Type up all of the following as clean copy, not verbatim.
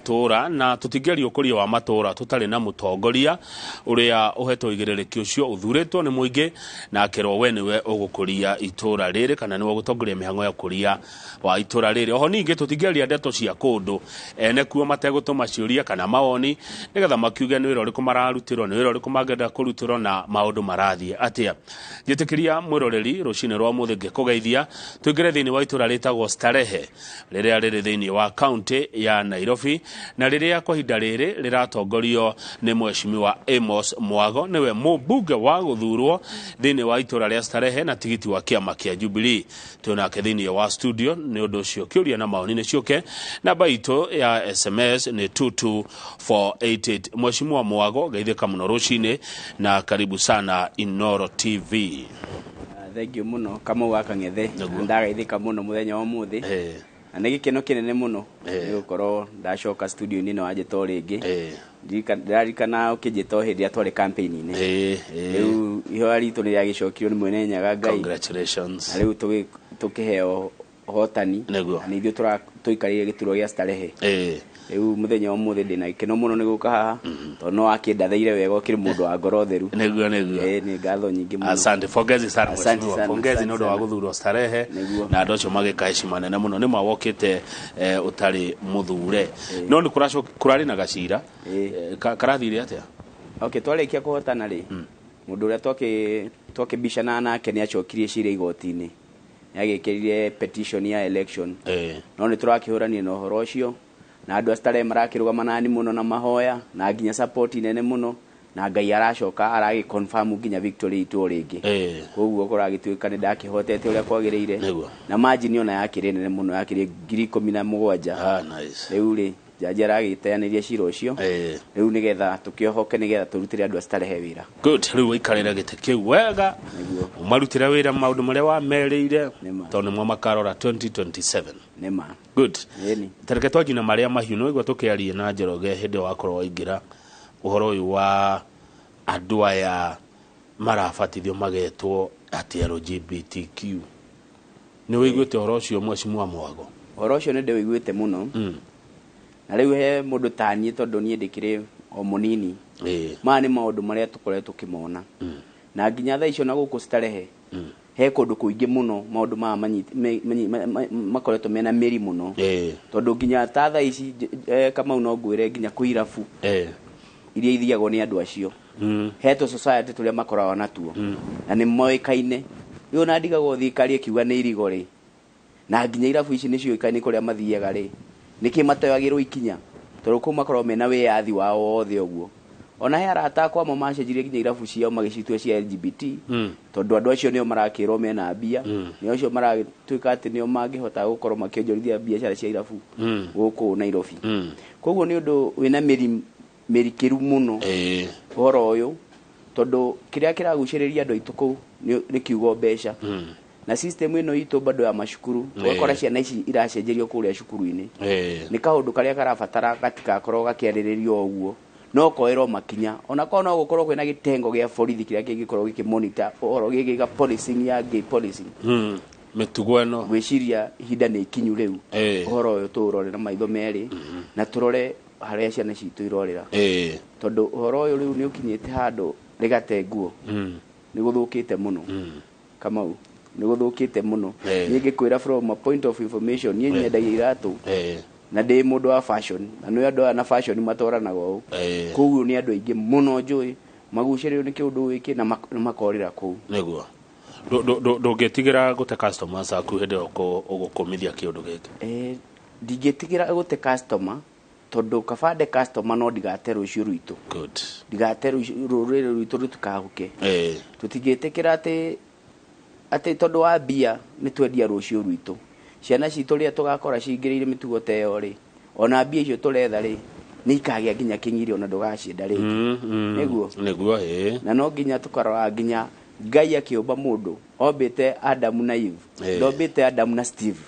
Tũra na tũtingĩaria ũkũria wa matũra tũtarĩ na mũtongoria ũrĩa ũhetwo ũigĩrĩrĩki ũcio ũthurĩtwo nĩ mũingĩ na akerwo we nĩwe ũgũkũria itũra rĩrĩ kana nĩwe ũgũtongoria mĩhang'o ya ũkũria wa itũra rĩrĩ. Oho ningĩ tũtingĩaria ndeto cia kũndũ ene kuo mategũtũma ciũria kana mawoni nĩgetha makiuge nĩ wĩra ũrĩkũ mararutĩrwo, nĩ wĩra ũrĩkũ mangĩenda kũrutĩrwo na maũndũ marathiĩ atĩa. Njĩtĩkĩria mwĩroreri rũcinĩ rwa ũmũthĩ ngĩkũgeithia tũingĩre thĩinĩ wa itũra rĩtagwo Starehe rĩrĩa rĩrĩ thĩinĩ wa kaunti ya Nairobi na rĩrĩa kwa ihinda rĩrĩ rĩratongorio nĩ Mheshimiwa Amos Mwago, nĩwe mũmbunge wa gũthurwo thĩinĩ wa itũra rĩa Starehe na tigiti wa kĩama kĩa Jubilee. Twĩ nake thĩinĩ wa studio, nĩ ũndũ ũcio kĩũria na maoni nĩ ciũke. Namba itũ ya SMS nĩ 22488. Mheshimiwa Mwago, geithĩka mũno rũcinĩ na karibu sana Inoro TV. Thank you mũno, Kamau wa Kang'ethe. Nĩguo. Ndagaithĩka mũno mũthenya wa ũmũthĩ na nĩ gĩkeno kĩnene mũno nĩ gũkorwo ndacoka studio-inĩ na wanjĩta o rĩngĩ. Ndĩraririkana ũkĩnjĩta o hĩndĩ ĩrĩa twarĩ campaign-inĩ. Rĩu ihoya ritũ nĩ rĩagĩcokirwo nĩ Mwene Nyaga Ngai. Congratulations. Na rĩu tũkĩheo ũhotani. Nĩguo. Na nĩ ithuĩ tũikarĩire gĩturwa gĩa Starehe. Rĩu mũthenya wa ũmũthĩ ndĩna gĩkeno mũno nĩ gũka haha tondũ no wakĩndathĩire wega ũkĩrĩ mũndũ wa ngoro theru. Nĩguo, nĩguo. Nĩ ngatho nyingĩ mũno. Asante, pongezi sana. Asante Mheshimiwa. sana, Pongezi asante nĩ ũndũ wa sana. gũthurwo Starehe. Nĩguo. Na andũ acio magĩka heshima nene mũno nĩ ma wokĩte ũtarĩ mũthure. No nĩ kũrarĩ na gacira. Karathire atĩa? Okay, twarĩkia kũhotana rĩ, mũndũ ũrĩa twakĩbicanaga nake nĩ acokirie cira igoti-inĩ. Nĩ agĩkĩrire petition ya election. No nĩ tũrakĩhũrania na ũhoro ũcio na andũ a Starehe marakĩrũgama nani mũno na mahoya na nginya support nene mũno na Ngai aracoka aragĩ confirm nginya victory itũ o rĩngĩ. Koguo kũragĩtuĩka nĩ ndakĩhotete ũrĩa kwagĩrĩire. Na margin ona yakĩrĩ nene mũno, yakĩrĩ 17,000. Ah, nice. Rĩu rĩ, jaji aragĩteanĩria cira ũcio. Rĩu nĩgetha tũkĩohoke, nĩgetha tũrutĩre andũ a Starehe wĩra. Good. Rĩu waikarĩre gĩtĩ kĩu wega. Nĩguo. Ũmarutĩre wĩra maũndũ marĩa wamerĩire. Nĩma. Tondũ nĩmo makarora 2027. Nĩma. Good. Ĩni. Tareke twanjie na marĩa mahiũ. Nĩ waigua tũkĩaria na Njoroge hĩndĩ ĩyo wakorwo waingĩra ũhoro ũyũ wa andũ aya marabatithio magetwo atĩ LGBTQ. Nĩ wĩiguĩte ũhoro ũcio Mheshimiwa Mwago? Ũhoro ũcio nĩ ndĩwĩiguĩte mũno. Na rĩu he mũndũ ta niĩ tondũ niĩ ndĩkĩrĩ o mũnini. Maya nĩ maũndũ marĩa tũkoretwo tũkĩmona. Na nginya thaa icio na gũkũ Starehe, he kũndũ kũingĩ mũno maũndũ maya makoretwo mena mĩri mũno. Tondũ nginya ta thaa ici, Kamau no ngwĩre nginya kwĩ irabu iria ithiagwo nĩ andũ acio. He tũ society tũrĩa makoragwo natuo. Na nĩ moĩkaine. Rĩu ona ndigagwo thirikari ĩkiuga nĩ irigo rĩ. Na nginya irabu ici nĩ ciũĩkaine kũrĩa mathiaga rĩ. Nĩkĩ matoyagĩrwo ikinya? Tondũ kũu makoragwo mena wĩyathi wao wothe ũguo. Ona he arata akwa amwe macenjirie nginya irabu ciao magĩcitua cia LGBT, tondũ andũ acio nĩo marakĩrwo mena mbia, nĩo acio maratuĩka atĩ nĩo mangĩhota gũkorwo makĩonjorithia biacara cia irabu gũkũ Nairobi. Koguo nĩ ũndũ wĩna mĩri mĩrikĩru mũno ũhoro ũyũ, tondũ kĩrĩa kĩragucĩrĩria andũ aitũ kũu nĩ kiugo mbeca. Na system ĩno itũ bado ya macukuru, ũgakora ciana ici iracenjerio kũrĩa cukuru-inĩ. Nĩ kaũndũ karĩa karabatara gatigakorwo gakĩarĩrĩrio o ũguo, no koerwo makinya. Ona korwo no gũkorwo kwĩna gĩtengo gĩa borithi kĩrĩa kĩngĩkorwo gĩkĩmonitor ũhoro gĩgĩka policing ya gay policing. Mĩtugo ĩno. Ngwĩciria ihinda nĩ ikinyu rĩu. Ũhoro ũyũ tũũrore na maitho merĩ, na tũrore harĩa ciana citũ irorĩra. Tondũ ũhoro ũyũ rĩu nĩ ũkinyĩte handũ rĩgate nguo. Nĩ gũthũkĩte mũno. Kamau, nĩ gũthũkĩte mũno. Niĩ ngĩkwĩra from a point of information, niĩ nyendagia iratũ. Na ndĩ mũndũ wa fashion, na nĩ andũ aya na fashion matwaranaga ũũ. Koguo nĩ andũ aingĩ mũno njũĩ magucĩrĩirwo nĩ kĩũndũ gĩkĩ na makorĩra kũu. Nĩguo. Ndũngĩtigĩra gũte customers aku hĩndĩ ĩyo ũgũkũmithia kĩũndũ gĩkĩ? Ndingĩtigĩra gũte customer, tondũ kaba nde customer no ndigate rũciũ rwitũ. Good. Ndigate rũrĩrĩ rwitũ rũtikahuke. Tũtingĩtĩkĩra atĩ tondũ wa mbia nĩ twendia rũciũ rwitũ. Ciana citũ rĩrĩa tũgakora cingĩrĩire mĩtugo ta ĩyo rĩ, ona mbia icio tũretha rĩ, nĩ ikagĩa nginya kĩng'iri ona ndũgacienda rĩngĩ. Nĩguo? Nĩguo, ĩĩ. Na no nginya tũkarora nginya Ngai akĩũmba mũndũ, ombĩte Adamu na Eve. Ndombĩte Adamu na Steve.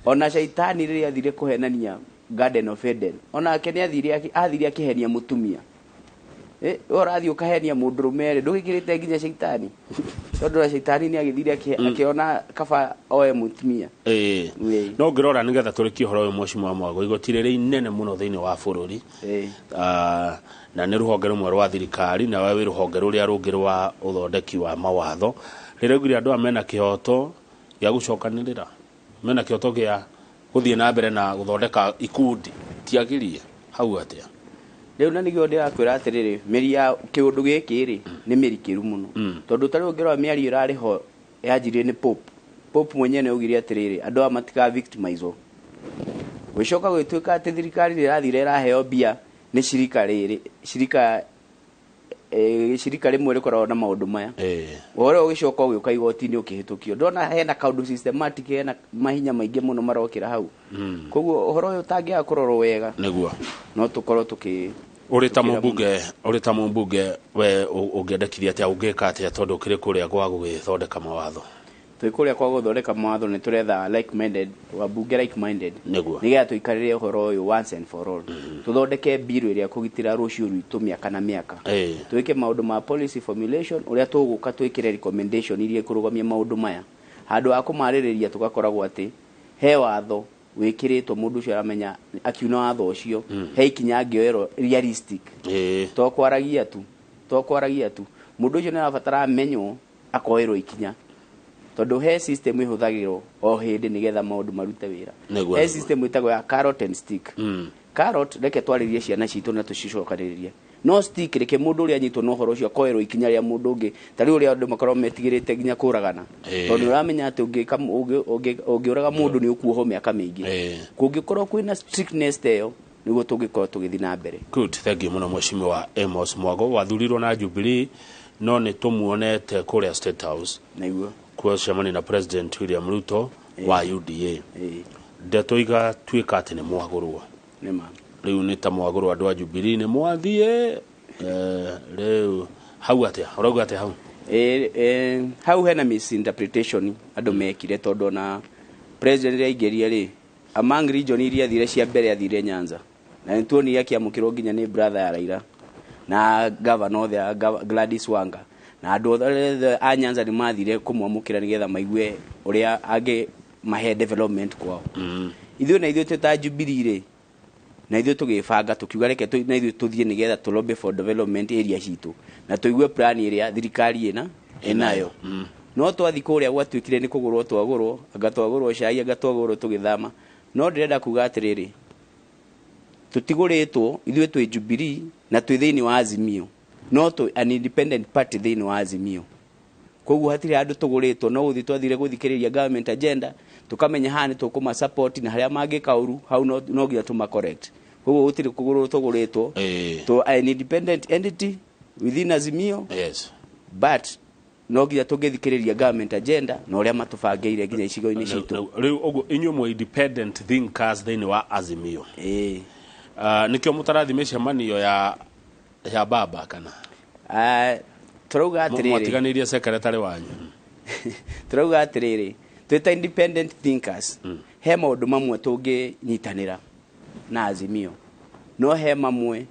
Ona Shaitani rĩrĩa athire kũhenania Garden of Eden, onake nĩ athire akĩhenia mũtumia. We ũrathiĩ ũkahenia mũndũrũme rĩ, ndũgĩkĩrĩte nginya Shaitani. Tondũ na caitani nĩ agĩthire akĩona kaba oe mũtumia. Ĩĩ. Ĩĩ. No ngĩrora nĩgetha tũrĩkie ũhoro ũyũ, Mheshimiwa Mwago, igoti rĩrĩ inene mũno thĩinĩ wa bũrũri, na nĩ rũhonge rũmwe rwa thirikari, na we wĩ rũhonge rũrĩa rũngĩ rwa ũthondeki wa mawatho, rĩraugire andũ aya mena kĩhoto gĩa gũcokanĩrĩra, mena kĩhoto gĩa gũthiĩ na mbere na gũthondeka ikundi. Tiagirie hau atĩa? Rĩu na nĩguo ndĩrakwĩra atĩrĩrĩ, mĩri ya kĩũndũ gĩkĩ rĩ nĩ mĩrikĩru mũno, tondũ tarĩu ũngĩrora mĩario ĩrarĩ ho yanjirie nĩ Pope. Pope mwenyewe nĩ augire atĩrĩrĩ, andũ aya matika victimizwo. Gũgĩcoka gũgĩtuĩka atĩ thirikari nĩ ĩrathire ĩraheo mbia nĩ cirika rĩrĩ, cirika cirika rĩmwe rĩkoragwo na maũndũ maya. Ũhoro ũyũ ũgĩcoka ũgĩũka igoti-inĩ ũkĩhĩtũkio. Ndona hena kaũndũ systematic, hena mahinya maingĩ mũno marokĩra hau. Koguo ũhoro ũyũ ũtangĩaga kũrorwo wega, nĩguo no tũkorwo tũkĩ ũrĩ ta tũkĩra. Mũmbunge, we ũngĩendekithia atĩa, ũngĩka atĩa, tondũ ũkĩrĩ kũrĩa gwa gũgĩthondeka mawatho? Twĩ kũrĩa kwa gũthondeka mawatho nĩ tũretha like minded wabunge, like minded, nĩgetha tũikarĩre ũhoro ũyũ once and for all, tũthondeke bill ĩrĩa kũgitĩra rũciũ rwitũ mĩaka na mĩaka. Twĩke maũndũ ma policy formulation, ũrĩa tũgũka twĩkĩre recommendation iria ikũrũgamia maũndũ maya, handũ ha kũmarĩrĩria tũgakoragwo atĩ he watho wĩkĩrĩtwo, mũndũ ũcio aramenya akiuna watho ũcio he ikinya angĩoerwo realistic. To kwaragia tu, mũndũ ũcio nĩ arabatara amenywo, akoerwo ikinya, tondũ he system ĩhũthagĩrwo o hĩndĩ nĩgetha maũndũ marute wĩra. He system ĩtagwo ya carrot and stick. Carrot, reke twarĩrie ciana citũ na tũcicokanĩrĩrie, no stick, reke mũndũ ũrĩa anyitwo na ũhoro ũcio akoerwo ikinya rĩa mũndũ ũngĩ. Ta rĩu ũrĩa andũ makoragwo metigĩrĩte nginya kũragana, tondũ ũramenya atĩ ũngĩũraga mũndũ nĩ ũkuohwo mĩaka mĩingĩ. Kũngĩkorwo kwĩna strictness ta ĩyo, nĩguo tũngĩkorwo tũgĩthiĩ na mbere. Good, thank you mũno, Mheshimiwa Amos Mwago. Wathurirwo na Jubilee, no nĩ tũmuonete kũrĩa State House Nĩguo. kucemania na President William Ruto wa UDA. Ndeto igatuĩka atĩ nĩ mwagũrwo. Nĩma. Rĩu nĩ ta mwagũrwo, andũ a Jubilee nĩ mwathiĩ, rĩu hau atĩa, ũrauga atĩa hau? Hau hena misinterpretation andũ mekire, tondũ ona president rĩrĩa aingĩrire rĩ, among region iria athire cia mbere, athire Nyanza, na nĩ tuonire akĩamũkĩrwo nginya nĩ brother ya Raila na governor othe a Gladys Wanga, na andũ othe a Nyanza nĩ mathire kũmwamũkĩra nĩgetha maigue ũrĩa angĩ mahe development kwao. Ithuĩ na ithuĩ twĩ ta Jubilee rĩ, na ithuĩ tũgĩbanga tũkiuga reke na ithuĩ tũthiĩ nĩgetha tũ lobby for development area citũ na tũigue plan ĩrĩa thirikari ĩnayo. No twathi kũrĩa gwatuĩkire nĩ kũgũrwo twagũrwo, anga twagũrwo cai, anga twagũrwo tũgĩthama. No ndĩrenda kuga atĩrĩrĩ, tũtigũrĩtwo. Ithuĩ twĩ Jubilee na twĩ thĩinĩ wa Azimio, no twĩ an independent party thĩinĩ wa Azimio, koguo hatirĩ handũ tũgũrĩtwo. No gũthiĩ twathire gũthikĩrĩria government agenda, tũkamenya haha nĩ tũkũma support na harĩa mangĩka ũru hau no nginya tũma correct. Koguo gũtirĩ kũgũrwo tũgũrĩtwo. To an independent entity within Azimio, but no nginya tũngĩthikĩrĩria government agenda na ũrĩa matũbangĩire nginya icigo-inĩ citũ. Rĩu ũguo inyuĩ mwe independent thinkers thĩinĩ wa Azimio? Ĩĩ. Nĩkĩo mũtarathi mĩcemanio ya baba kana? Ah, tũrauga atĩrĩrĩ, Mwatiganĩirie secretary wanyu? Tũrauga atĩrĩrĩ, twĩ ta independent thinkers, he maũndũ mamwe tũngĩnyitanĩra na Azimio, no he mamwe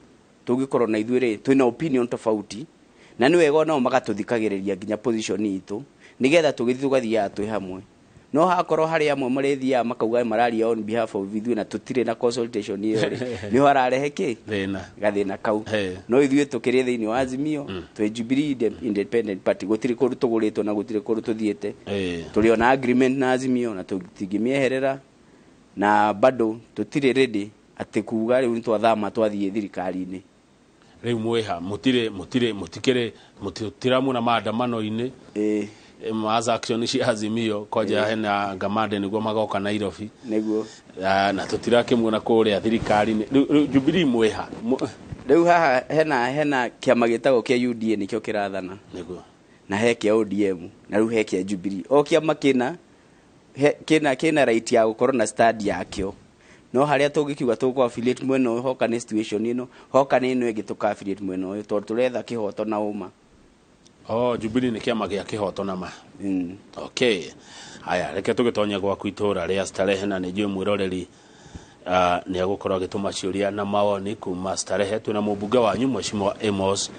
tũngĩkorwo na ithuĩ rĩ twĩna opinion tofauti, na nĩ wega onao magatũthikagĩrĩria nginya position itũ nĩgetha tũgĩthiĩ tũgathiaga twĩ hamwe. No hakorwo harĩ amwe marĩthiaga makauga mararia on behalf of ithuĩ na tũtirĩ na consultation ĩyo rĩ, nĩho hararehe kĩ thĩna. Gathĩna kau. Hey. No ithuĩ tũkĩrĩ thĩinĩ wa Azimio, twĩ Jubilee Independent Party, gũtirĩ kũndũ tũgũrĩtwo na gũtirĩ kũndũ tũthiĩte. Tũrĩ ona agreement na Azimio na tũtingĩmĩeherera, na bado tũtirĩ ready atĩ kuga rĩu nĩ twathama twathiĩ thirikari-inĩ. Rĩu mwĩha? Mũtirĩ mũtikĩrĩ mũtiramuona maandamano-inĩ? Mass action cia Azimio kwanja hena ngamande nĩguo magoka Nairobi. Nĩguo. Ah, na tũtirakĩmuona kũrĩa thirikari-inĩ. Rĩu Jubilee mwĩha? Rĩu haha hena kĩama gĩtagwo kĩa UDA, nĩkĩo kĩrathana. Na he kĩa ODM, na rĩu he kĩa Jubilee. O kĩama kĩna right ya gũkorwo na stand yakĩo, no harĩa tũngĩkiuga tũkũ affiliate mwena ũyũ, hoka nĩ situation ĩno, hoka nĩ ĩno ĩngĩ, tũka affiliate mwena ũyũ tondũ tũretha kĩhoto na ũma. Oh, Jubilee nĩ kĩama gĩa kĩhoto na ma. Okay, haya, reke tũgĩtonye gwaku itũra rĩa Starehe, na nĩ njũĩ mwĩroreri nĩ agũkorwo agĩtũma ciũria na mawoni kuma Starehe. Twĩna mũmbunge wanyu, Mheshimiwa Amos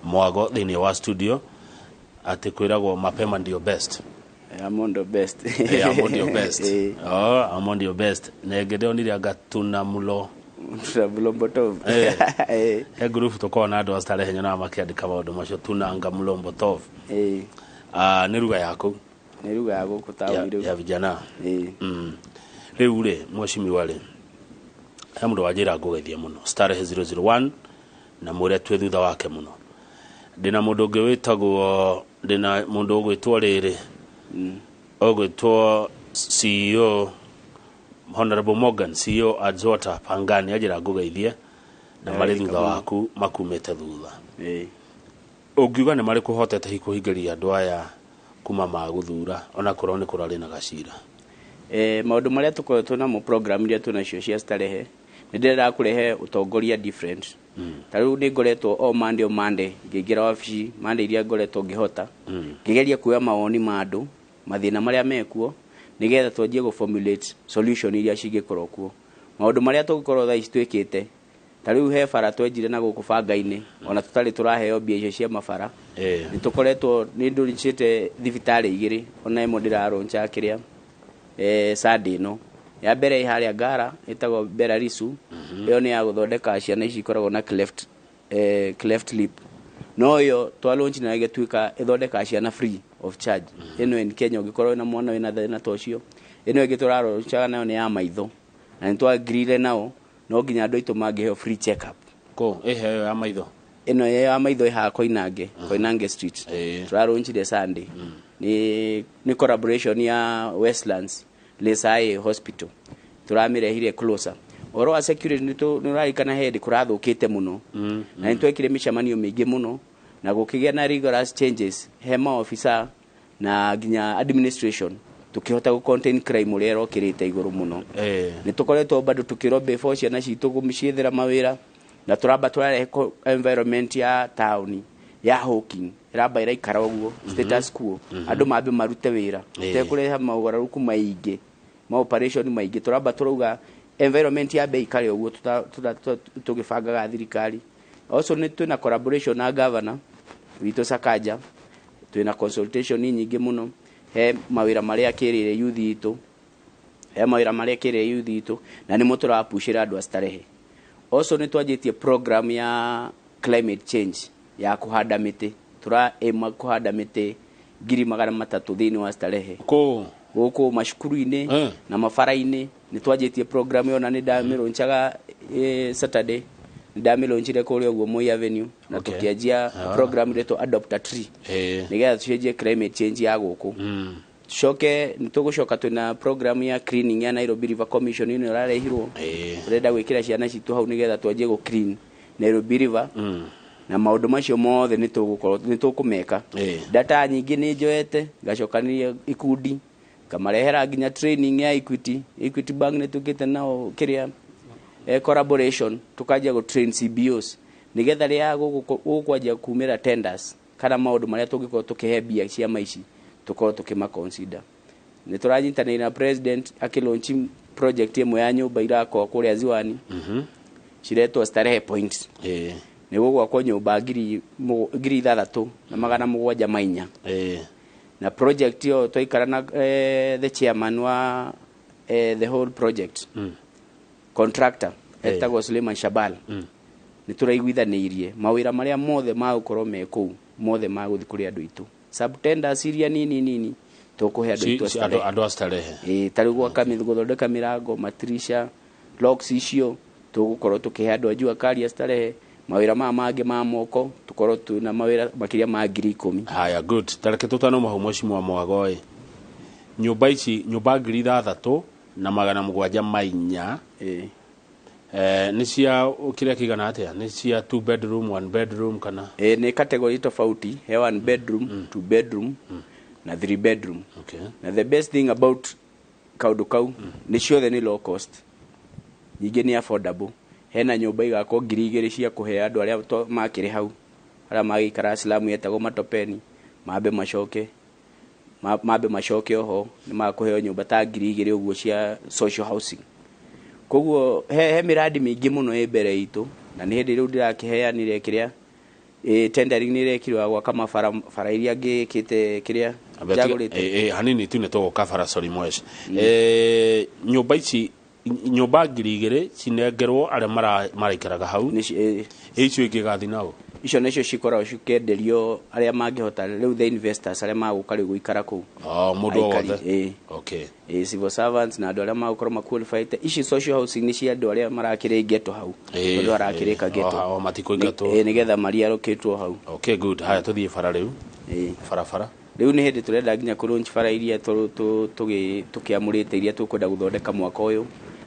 Mwago, thĩinĩ wa studio. Atĩ kwĩragwo mapema ndio best. Amo ndio best. Amo ndio best. Oh, amo ndio best. Na ĩngĩ ndĩronire anga tuna mulo. Mlombotov. He ngurubu tũkoragwo na andũ a Starehe nyonaga makĩandĩka maũndũ macio, tunanga mlombotov. Ah, nĩ ruga yaku? Nĩ ruga ya gũkũ taũni rĩu. Ya vijana. Rĩu rĩ, mheshimiwa rĩ, he mũndũ wanjĩra ngũgeithie mũno Starehe 001 na mwĩre twĩ thutha wake mũno. Ndĩna mũndũ ũngĩ wĩtagwo, ndĩna mũndũ ũgwĩtwo rĩrĩ, ũgwĩtwo CEO Honorable Morgan, CEO Adzota Pangani, anjĩra ngũgeithie na marĩ thutha waku, makumĩte thutha. Ũngiuga nĩ marĩkũ hotete hihi kũhingĩria andũ aya kuma magũthura, ona korwo nĩ kũrarĩ na gacira? Maũndũ marĩa tũkoretwo namo, program iria twĩnacio cia Starehe, nĩ ndĩrenda kũrehe ũtongoria different. Ta rĩu nĩ ngoretwo o Monday, o Monday ngĩingĩra wabici, Monday iria ngoretwo ngĩhota, ngĩgeria kuoya mawoni ma andũ, mathĩna marĩa mekuo, nĩgetha twanjie gũ formulate solution iria cingĩkorwo kuo. Maũndũ marĩa tũngĩkorwo thaa ici twĩkĩte, ta rĩu he bara twenjire na gũkũ banga-inĩ, ona tũtarĩ tũraheo mbia icio cia mabara. Nĩ tũkoretwo, nĩ ndũricĩte thibitarĩ igĩrĩ, ona ĩmwe ndĩrarũncha kĩrĩa Sunday ĩno. Ya mbere ĩ harĩa Ngara, ĩtagwo Belarisu. Ĩyo nĩ ya gũthondeka ciana ici ikoragwo na cleft lip, no ĩyo twa launch na ĩgĩtuĩka ĩthondekaga ciana free of charge. Ĩno in Kenya ũngĩkorwo wĩna mwana wĩna thĩna ta ũcio. Ĩno ĩngĩ tũrarũnchaga nayo nĩ ya maitho, na nĩ twagirire nao no nginya andũ aitũ mangĩheo free check up. Kũ ĩheo ya maitho? Ĩno ya maitho ĩ haha Koinange, Koinange Street. Tũrarũnchire Sunday. Nĩ collaboration ya Westlands Lesai Hospital, tũramĩrehire closer. Ũhoro wa security, nĩ ũrarikana hĩndĩ kũrathũkĩte mũno, na nĩ twekire mĩcemanio mĩingĩ mũno na gũkĩgĩa na rigorous changes he maofisa na nginya administration, tukĩhota gũ contain crime ũrĩa ĩrokĩrĩte igũrũ mũno. Nĩ tũkoretwo bado tũkĩrobĩ ciana citũ gũciethera mawĩra, na tũramba tũrarehe environment ya taũni ya hawking, ĩramba ĩraikara ũguo status quo, andũ mambe marute wĩra tekũrehe maũgarũrũku maingĩ, ma operation maingĩ. Tũramba tũrauga environment yambe ikare ũguo tũgĩbangaga thirikari. Also nĩ twĩna collaboration na governor witũ Sakaja, twĩna consultation nyingĩ mũno he mawĩra marĩa akĩrĩire youth itũ, he mawĩra marĩa akĩrĩire youth itũ, na nĩmo tũrapushĩra andũ a Starehe. Also nĩ twanjĩtie program ya climate change ya kũhanda mĩtĩ, tũra aim kũhanda mĩtĩ 300,000 thĩinĩ wa Starehe. Kũ? Gũkũ macukuru-inĩ na mabara-inĩ. Nĩ twanjĩtie program ĩyo na nĩ ndamĩronchaga Saturday, nĩ ndamĩronchire kũrĩa ũguo Moi Avenue na tũkĩanjia program ĩretwo Adopt a Tree, nĩgetha tũcenjie climate change ya gũkũ. Tucoke nĩ tũgũcoka twĩna program ya cleaning ya Nairobi River Commission ĩno ĩrarehirwo. Tũrenda gwĩkĩra ciana citũ hau nĩgetha twanjie gũ clean Nairobi River, na maũndũ macio mothe nĩ tũgũkorwo nĩ tũkũmeka. Data nyingĩ nĩ njoete, ngacokanĩria ikundi, ngamarehera nginya training ya Equity. Equity Bank nĩ tũkĩte nao kĩrĩa collaboration, tukanjia gũ train CBOs nĩgetha rĩrĩa gũkwanjia kumĩra tenders kana maũndũ marĩa tũngĩkorwo tũkĩhe mbia ciama ici, tũkorwo tũkĩma consider. Nĩ tũranyitanĩra na president akĩlaunch project ĩmwe ya nyũmba irakwo kũrĩa Ziwani, ciretwo Starehe Point. Nĩ gũgwakwo nyũmba 6,704. Na project ĩyo twaikara na the chairman wa the whole project, contractor etagwo Suleiman Shabal, nĩ tũraiguithanĩirie mawĩra marĩa mothe magũkorwo me kũu mothe magũthiĩ kũrĩ andũ aitũ. Subtenders iria nini nini tũkũhe andũ aitũ a Andũ Starehe. Andũ a Starehe. Ĩĩ, ta rĩu gwaka gũthondeka mĩrango, matirisha, locks, icio tũgũkorwo tũkĩhe andũ a Jua Kali a Starehe. Mawĩra maya mangĩ ma moko tũkorwo twĩna mawĩra makĩria ma 10,000. Haya, good. Tareke tũtanoma hau, mheshimiwa Mwago ĩ, nyũmba ici, nyũmba 6,704, nĩ cia kĩrĩa kĩigana atĩa? Nĩ cia two bedroom, one bedroom kana? Ĩĩ, nĩ category tofauti, he one bedroom, two bedroom na three bedroom. Na the best thing about kaũndũ kau nĩ ciothe nĩ low cost, ningĩ nĩ affordable. Hena nyũmba igakwo 2,000 cia kũhe andũ arĩa makĩrĩ hau, arĩa magĩikara slum yetagwo Matopeni, mambe macoke mambe macoke oho nĩ makũheo nyũmba ta 2,000 ũguo cia social housing. Koguo he mĩradi mĩingĩ mũno ĩ mbere itũ, na nĩ hĩndĩ rĩu ndĩrakĩheanire kĩrĩa Tendering nĩ ĩrekirwo ya gwaka mabara, bara iria ngĩkĩte kĩrĩa njagũrĩte. Hanini tu nĩ tũgũka bara, sorry mwesh. Nyũmba ici, nyũmba 2000 cinengerwo arĩa maraikaraga hau. Icio ingĩ gathi nao? Icio nĩcio cikoragwo cikĩenderio arĩa mangĩhota rĩu, the investors arĩa magũka rĩu gũikara kũu. Oh, mũndũ o Aikari, wothe? Ĩĩ. Okay. Civil servants na andũ arĩa magũkorwo maqualified. Ici social housing nĩ cia andũ arĩa marakĩrĩ ghetto hau, mũndũ arakĩrĩka ghetto. O matikũingatwo. Nĩgetha mariarũkĩtwo hau. Okay, good. Haya, tũthiĩ bara rĩu. Barabara. Rĩu nĩ hĩndĩ tũrenda nginya kũ launch bara iria tũkĩamũrĩte iria tũkwenda gũthondeka mwaka ũyũ,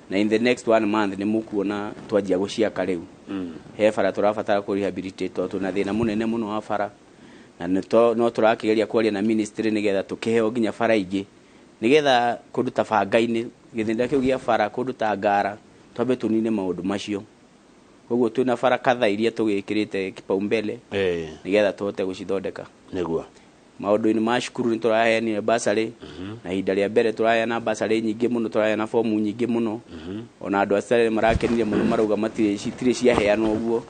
na in the next one month nĩ mũkuona twanjia gũciaka rĩu. He bara tũrabatara kũ rehabilitate tondũ twĩna thĩna mũnene mũno wa bara, na no tũrakĩgeria kwaria na ministry nĩgetha tũkĩheo nginya bara ingĩ, nĩgetha kũndũ ta Banga-inĩ, gĩthĩna kĩu gĩa bara, kũndũ ta Ngara, twambe tũnine maũndũ macio. Koguo twĩna bara kadhaa iria tũgĩkĩrĩte kipaumbele nĩgetha tũhote gũcithondeka. Maũndũ-inĩ ma cukuru nĩ tũraheanire bursary, na ihinda rĩa mbere tũraheana bursary nyingĩ mũno, tũraheana fomu nyingĩ mũno. Ona andũ a Starehe marakenire mũno, marauga matirĩ citirĩ ciaheanwo ũguo.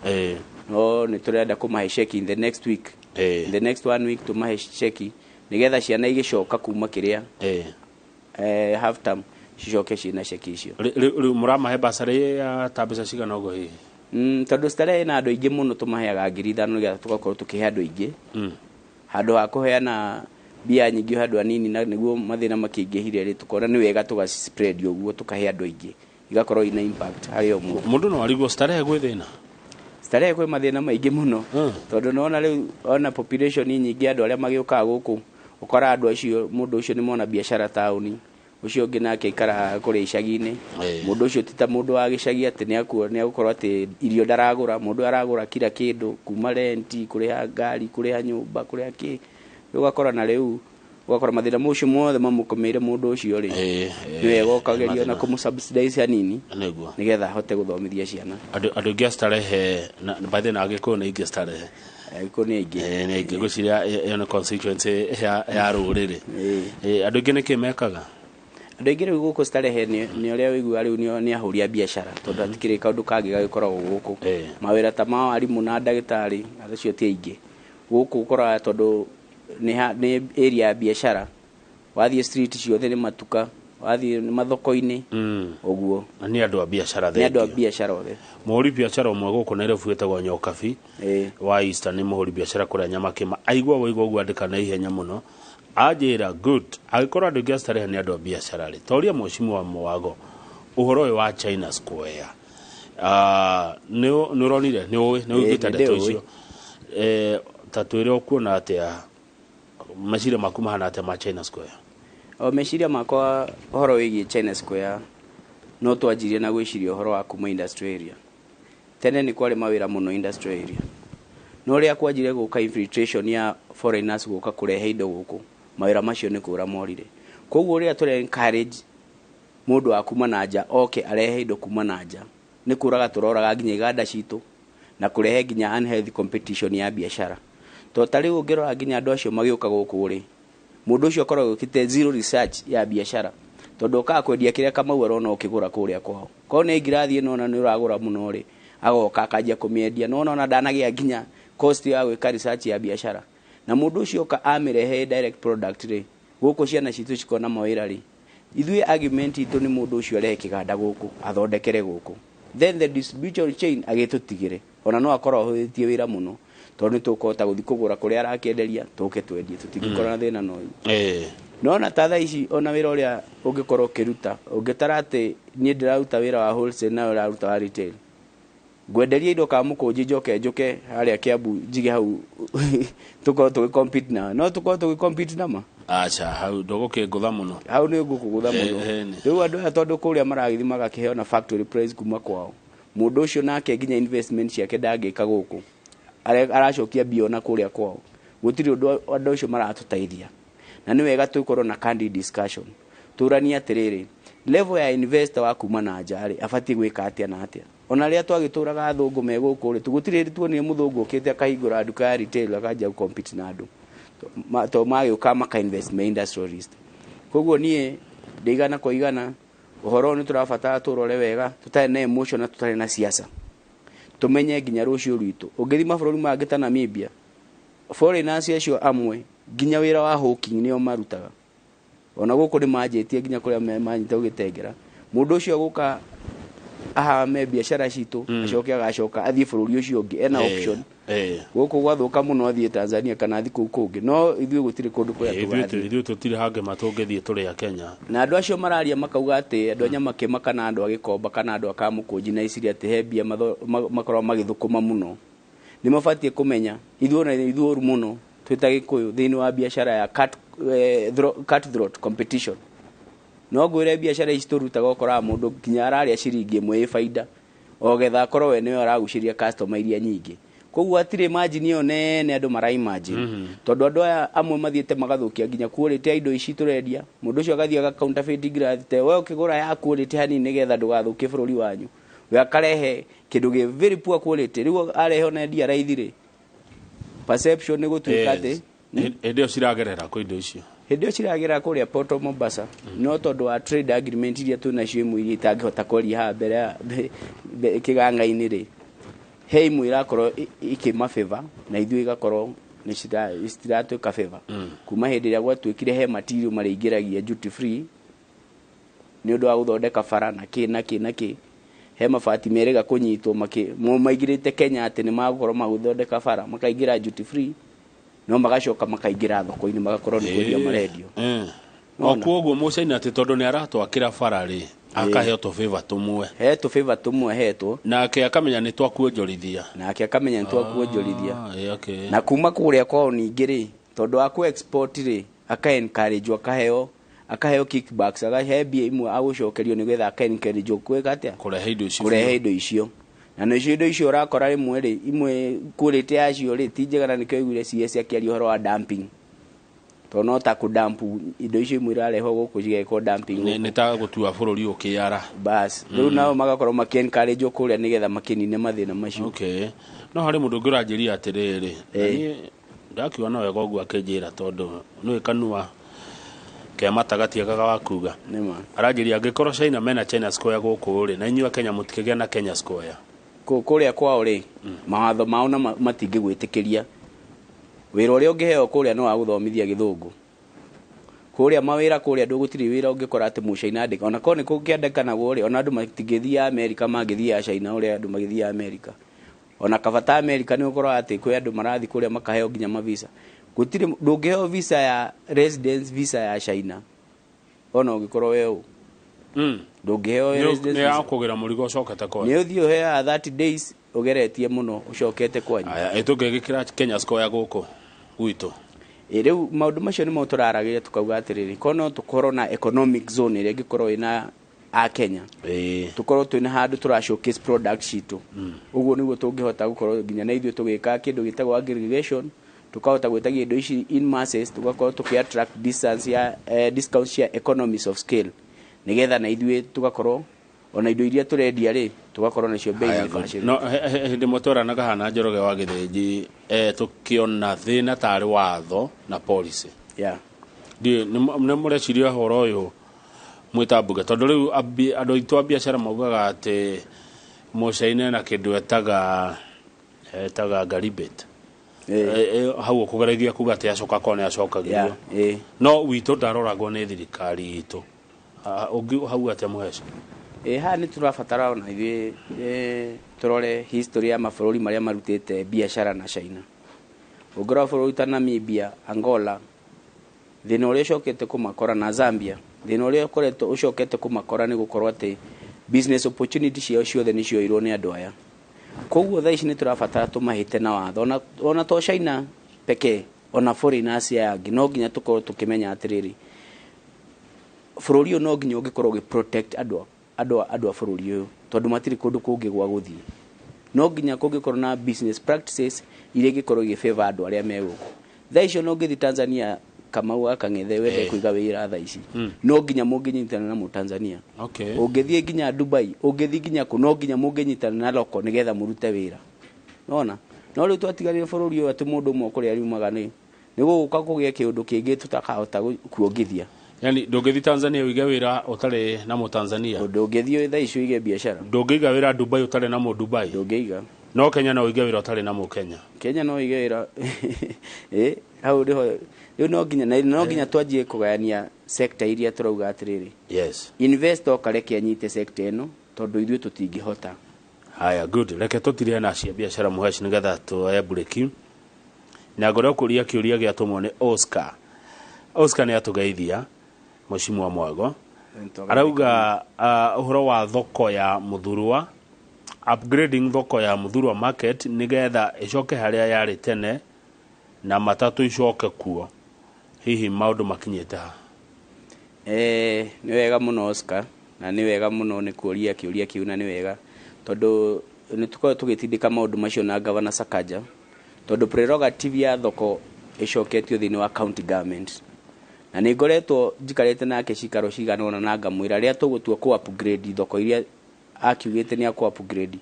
No nĩ tũrenda kũmahe cheki in the next week. In the next one week tũmahe cheki nĩgetha ciana igĩcoka kuma kĩrĩa half term cicoke ciĩna cheki icio. Rĩu mũramahe bursary ya ta mbeca cigana ũguo hihi? Tondũ Starehe ĩna andũ aingĩ mũno, tũmaheaga 5000 nĩgetha tũgakorwo tũkĩhe andũ aingĩ, handũ ha kũheana mbia nyingĩ handũ hanini, na nĩguo mathĩna makĩingĩhire rĩ, tũkona nĩ wega tũga spread ũguo, tũkahe andũ aingĩ, igakorwo ina impact harĩ o mũndũ. Mũndũ no arigwo Starehe gwĩ thĩna. Starehe kwĩ mathĩna maingĩ mũno, tondũ nĩwona rĩu ona population nyingĩ, andũ arĩa magĩũkaga gũkũ, ũkora andũ acio, mũndũ ũcio nĩ mona biacara taũni, ũcio ũngĩ nake aikaraga kũrĩa icagi-inĩ. Mũndũ ũcio ti ta mũndũ wa gĩcagi atĩ nĩ agũkorwo atĩ irio ndaragũra. Mũndũ aragũra kila kĩndũ, kuma renti, kũrĩha ngari, kũrĩha nyũmba, kũrĩha kĩ. Rĩu ũgakora, na rĩu ũgakora mathĩna macio mothe mamũkomeire mũndũ ũcio rĩ, nĩ wega ũkageria na mathĩna. kũmũ subsidize hanini nĩgetha ahote gũthomithia ciana. Andũ aingĩ a Starehe na by the way, na Agĩkũyũ nĩ aingĩ Starehe. Agĩkũyũ nĩ aingĩ. Nĩ aingĩ. Ngwĩciria ĩyo nĩ constituency ya rũrĩrĩ. Andũ aingĩ nĩkĩ mekaga? Andũ aingĩ rĩu gũkũ Starehe nĩ ũrĩa ũiguaga rĩu nĩ ahũri a biacara, tondũ hatikĩrĩ kaũndũ kangĩ gagĩkoragwo gũkũ. Mawĩra ta ma arimũ na ndagĩtarĩ acio ti aingĩ gũkũ, ũkoraga tondũ nĩ area ya biacara, wathiĩ street ciothe nĩ matuka, wathiĩ nĩ mathoko-inĩ ũguo. Na nĩ andũ a biacara. Nĩ andũ a Thengiũ. biacara othe. Mũhũri biacara ũmwe gũkũ Nairobi wĩtagwo Nyokabi wa Eastern, nĩ mũhũri biacara kũrĩa Nyamakĩma, aigua waigua ũguo andĩka na ihenya mũno, anjĩra good, angĩkorwo andũ aingĩ a Starehe nĩ andũ a biacara rĩ, toria mheshimiwa Mwago ũhoro ũyũ wa China Square. Nĩ ũronire, nĩ ũĩ, nĩ ũiguĩte Nĩ ndeto ndĩũĩ. icio? Ta twĩre ũkuona atĩa, meciria maku mahana atĩa ma China Square? O meciria makwa ũhoro wĩgiĩ China Square, no twanjirie na gwĩciria ũhoro wa kuma industrial area. Tene nĩ kwarĩ mawĩra mũno industrial area, no rĩrĩa kwanjire gũka infiltration ya foreigners gũka kũrehe indo gũkũ, mawĩra macio nĩ kũra morire. Koguo rĩrĩa tũre encourage mũndũ wa kuma na nja oke arehe indo kuma na nja, nĩ kũraga tũroraga nginya iganda citũ na kũrehe nginya unhealthy competition ya biacara, tondũ ta rĩu ũngĩrora nginya andũ acio magĩũka gũkũ rĩ, mũndũ ũcio akoragwo ũkĩte zero research ya biacara, tondũ okaga kwendia kĩrĩa Kamau arona ũkĩgũra kũrĩa kwao. Korwo nĩ ngirathi ĩno ona nĩ ũragũra mũno rĩ, agoka akanjia kũmĩendia, no ona ndanagĩa nginya cost ya gwĩka research ya biacara. Na mũndũ ũcio oka amĩrehe direct product rĩ, gũkũ ciana citũ cikona mawĩra rĩ, ithuĩ argument itũ nĩ mũndũ ũcio arehe kĩganda gũkũ, athondekere gũkũ, then the distribution chain agĩtũtigĩre, ona no akorwo ahũthĩtie wĩra mũno, tondũ nĩ tũkũhota gũthiĩ kũgũra kũrĩa arakĩenderia, tũke twendie, tũtingĩkorwo na thĩna na ũyũ. No na ta thaa ici ona wĩra ũrĩa ũngĩkorwo ũkĩruta, ũngĩtara atĩ niĩ ndĩraruta wĩra wa wholesale nawe ũraruta wa retail, ngwenderia indo Kamũkũnji, njoke njũke harĩa Kiambu njige hau, tũkorwo tũgĩ compete nawe, no tũkorwo tũgĩ compete nama. Aca, hau ndũgũkĩngũtha mũno. Hau nĩ ngũkũgũtha mũno. Nĩ. Rĩu andũ aya, tondũ kũrĩa maragĩthiĩ magakĩheo na factory price kuma kwao, mũndũ ũcio nake nginya investment ciake ndangĩka gũkũ. Aracokia mbia ona kũrĩa kwao, gũtirĩ ũndũ andũ acio maratũteithia. Na nĩ wega tũkorwo na candid discussion, tũranie atĩrĩrĩ, level ya investor wa kuma na nja rĩ, abatiĩ gwĩka atĩa na atĩa. Ona rĩrĩa twagĩtũraga athũngũ me gũkũ rĩ, gũtirĩ hĩndĩ tuonire mũthũngũ ũkĩte akahingũra nduka ya retail akanjia gũ-compete na andũ. To magĩũka maka invest me industrialist. Koguo niĩ ndĩ igana kwa igana ũhoro ũyũ nĩ tũrabatara tũrore wega, tũtarĩ na emotion na tũtarĩ na siasa. Tũmenye nginya rũciũ rwitũ. Ũngĩthiĩ mabũrũri mangĩ ta Namibia, foreigners acio amwe nginya wĩra wa hawking nĩo marutaga. Ona gũkũ nĩ manjĩtie nginya kũrĩa manyita gũgĩtengera. Mũndũ ũcio agũka ahame biacara citũ, acoke agacoka athiĩ bũrũri ũcio ũngĩ ena option. Gũkũ gwathũka mũno athiĩ Tanzania kana athiĩ kũu kũngĩ, no ithuĩ gũtirĩ kũndũ kũrĩa tũgathiĩ. Ithuĩ tũtirĩ hangĩ matũngĩthiĩ tũrĩ a Kenya. Na andũ acio mararia makauga atĩ andũ a Nyamakĩma kana andũ a Gĩkomba kana andũ a Kamũkũnji na Iciria atĩ he mbia makoragwo magĩthũkũma mũno. Nĩ mabatiĩ kũmenya ithuĩ ona ithuĩ ũru mũno twĩ ta Gĩkũyũ thĩinĩ wa biacara ya cutthroat competition. No ngwĩre biacara ici tũrutaga ũkoraga mũndũ nginya ararĩa ciringi ĩmwe ĩ baida, o getha akorwo we nĩwe aragucĩrĩria customer iria nyingĩ. Koguo hatirĩ margin ĩyo nene andũ mara imagine. Tondũ andũ aya amwe mathiĩte magathũkia nginya quality ya indo ici tũrendia. Mũndũ ũcio agathiĩ aga counterfeit glass te we ũkĩgũra ya quality hanini nĩgetha ndũgathũkie bũrũri wanyu. We akarehe kĩndũ gĩ very poor quality. Rĩu arehe ona endia raithi rĩ, perception nĩ gũtuĩka atĩ Hĩndĩ ĩyo ciragerera kũ indo icio? Hĩndĩ ĩyo ciragerera kũrĩa Port of Mombasa. No tondũ wa trade agreement iria twĩ nacio imwe iria itangĩhota kwaria haha mbere ya kĩganga-inĩ rĩ, he imwe irakorwo ikĩma favor na ithuĩ igakorwo nĩ citiratuĩka favor. Kuma hĩndĩ ĩrĩa gwatuĩkire he material marĩingĩragia duty free nĩ ũndũ wa gũthondeka bara na kĩ na kĩ na kĩ, he mabati merĩga kũnyitwo maingĩrĩte Kenya atĩ nĩ magũkorwo magĩthondeka bara, makaingĩra duty free, no magacoka makaingĩra thoko-inĩ magakorwo nĩ kwendia marendio. O koguo mũcaina atĩ tondũ nĩ aratwakĩra bara rĩ, akaheo tũbĩba tũmwe. He tũbĩba tũmwe hetwo. Nake akamenya nĩ twakuonjorithia. Nake akamenya nĩ twakuonjorithia. Na kuma kũrĩa kwao ningĩ rĩ, tondũ wa ku export rĩ, aka encourage, akaheo kickbacks, akahe mbia imwe agũcokerio nĩgetha aka encourage gwĩka atĩa? Kũrehe indo icio. Kũrehe indo icio. Na nĩcio indo icio ũrakora rĩmwe rĩ, imwe quality yacio rĩ ti njega, na nĩkĩo aiguire CS akĩaria ũhoro wa dumping. Tondũ no ta kũ-dump indo icio imwe irarehwo gũkũ cigekwo dumping. Nĩ ta gũtua bũrũri ũkĩara. Bas, rĩu nao magakorwo makĩ encourage kũrĩa nĩgetha makĩnine mathĩna macio. Okay. No harĩ mũndũ ũngĩ ũranjĩria atĩrĩrĩ, niĩ ndakiuga no wega ũguo akĩnjĩra tondũ nĩũĩ kanua ke mata gatiagaga wa kuga. Nĩma. Aranjĩria angĩkorwo China mena China Square gũkũ rĩ, na inyuĩ a Kenya mũtikĩgĩa na Kenya Square. Kũrĩa kwao rĩ, mawatho mao na matingĩgwĩtĩkĩria. Wĩra ũrĩa ũngĩheo kũrĩa nĩ wa gũthomithia gĩthũngũ. Kũrĩa mawĩra kũrĩa andũ gũtirĩ wĩra ũngĩkora atĩ mũcaina andĩka. Ona korwo nĩ kũngĩandĩkanagwo rĩ, ona andũ matingĩthiĩ Amerika mangĩthiĩ China ũrĩa andũ magĩthiĩ Amerika. Ona kaba ta Amerika nĩ ũkoraga atĩ kwĩ andũ marathiĩ kũrĩa makaheo nginya mavisa. Gũtirĩ, ndũngĩheo visa ya residence visa ya China. Ona ũngĩkorwo we ũ. Ndũngĩheo residence Nĩ ya visa. kũgĩra mũrigo ũcokete kwanyu. Nĩ ũthiĩ ũheaga 30 days ũgeretie mũno ũcokete kwanyu. Aya, tũngĩgĩkĩra Kenya Square gũkũ gwitũ. Rĩu maũndũ macio nĩmo tũraragĩria tukauga atĩrĩrĩ, korwo no tũkorwo na economic zone ĩrĩa ĩngĩkorwo ĩna a Kenya. Tũkorwo twĩna handũ tũra showcase product citũ. Ũguo nĩguo tũngĩhota gũkorwo nginya na ithuĩ tũgĩka kĩndũ gĩtagwo aggregation, tukahota gwĩtagia indo ici in masses, tugakorwo tũkĩ attract distance ya, discounts cia economies of scale, nĩgetha na ithuĩ tugakorwo ona indo iria tũrendia rĩ, tugakorwo nacio bei Aya, nĩ bacĩrĩru. No, hĩndĩ ĩmwe tweranaga haha na Njoroge wa Gĩthĩnji, tũkĩona thĩna tarĩ watho na policy. Ndiũĩ, nĩ mũreciria ũhoro ũyũ mwĩta mbunge, tondũ rĩu andũ aitũ a biacara maugaga atĩ mũcaina na kĩndũ etaga rebate. Hau ũkũgeragia kuga atĩ acoka korwo nĩ acokagĩrio. No witũ ndaroragwo nĩ thirikari itũ. Ũngĩ hau atĩa Mũheci? Haha nĩ tũrabatara ona ithuĩ, tũrore history ya mabũrũri marĩa marutĩte biacara na China. Ũngĩrora bũrũri ta Namibia, Angola, thĩna ũrĩa ũcokete kũmakora na Zambia, thĩna ũrĩa ũkoretwo ũcokete kũmakora nĩ gũkorwo atĩ business opportunity ciao ciothe nĩ cioirwo nĩ andũ aya. Koguo thaa ici nĩ tũrabatara tũmahĩte na watho, ona to China pekee, ona foreigners aya angĩ, no nginya tũkorwo tũkĩmenya atĩrĩrĩ, bũrũri ũyũ no nginya ũngĩkorwo ũgĩ protect andũ a bũrũri ũyũ, tondũ matirĩ kũndũ kũngĩ gwa gũthiĩ. No nginya kũngĩkorwo na business practices iria ingĩkorwo igĩ favor andũ arĩa me gũkũ. Thaa icio no ũngĩthiĩ Tanzania, Kamau wa Kang'ethe wende kũiga wĩra thaa ici, no nginya mũngĩnyitana na Mũtanzania. Ũngĩthiĩ nginya Dubai, ũngĩthiĩ nginya kũ, no nginya mũngĩnyitana na local nĩgetha mũrute wĩra. Nona? No rĩu twatigarire bũrũri ũyũ atĩ mũndũ ũmwe kũrĩa ariumaga nĩ gũgũka kũgĩe kĩũndũ kĩngĩ tũtakahota kuongithia. Yani ndũngĩthiĩ Tanzania ũige wĩra ũtarĩ na Mũtanzania? Ndũngĩthiĩ thaa ici ũige biacara. Ndũngĩiga wĩra Dubai ũtarĩ na Mũdubai? Ndũngĩiga. No Kenya no ũige wĩra ũtarĩ na mũkenya. Kenya no ige wĩra ĩ hau nĩho rĩu no nginya na no nginya twanjie kũgayania sector iria tũrauga atĩrĩrĩ, investor kareke anyite sector ĩno tondũ ithuĩ tũtingĩhota. Haya, good. Reke tũtirihe na cia biacara mũheci nĩgetha tuoye bureki na ngorwo kũria kĩũria gĩatũmwo nĩ Oscar. Oscar nĩ atũgeithia Mheshimiwa Mwago arauga ũhoro wa thoko ya Muthurwa, upgrading thoko ya Muthurwa market nĩgetha ĩcoke harĩa yarĩ tene na matatũ icoke kuo, hihi maũndũ makinyĩte ha? Nĩ wega mũno Oscar, na nĩ wega mũno nĩ kũria kĩũria kĩu, na nĩ wega tondũ nĩ tũkoragwo tũgĩtindĩka maũndũ macio na Gavana Sakaja, tondũ prerogative ya thoko ĩcoketio thĩinĩ wa county government, na nĩ ngoretwo njikarĩte nake cikaro cigana ũna na ngamwĩra rĩrĩa tũgũtua kũ upgrade thoko iria akiugĩte nĩ akũ upgrade,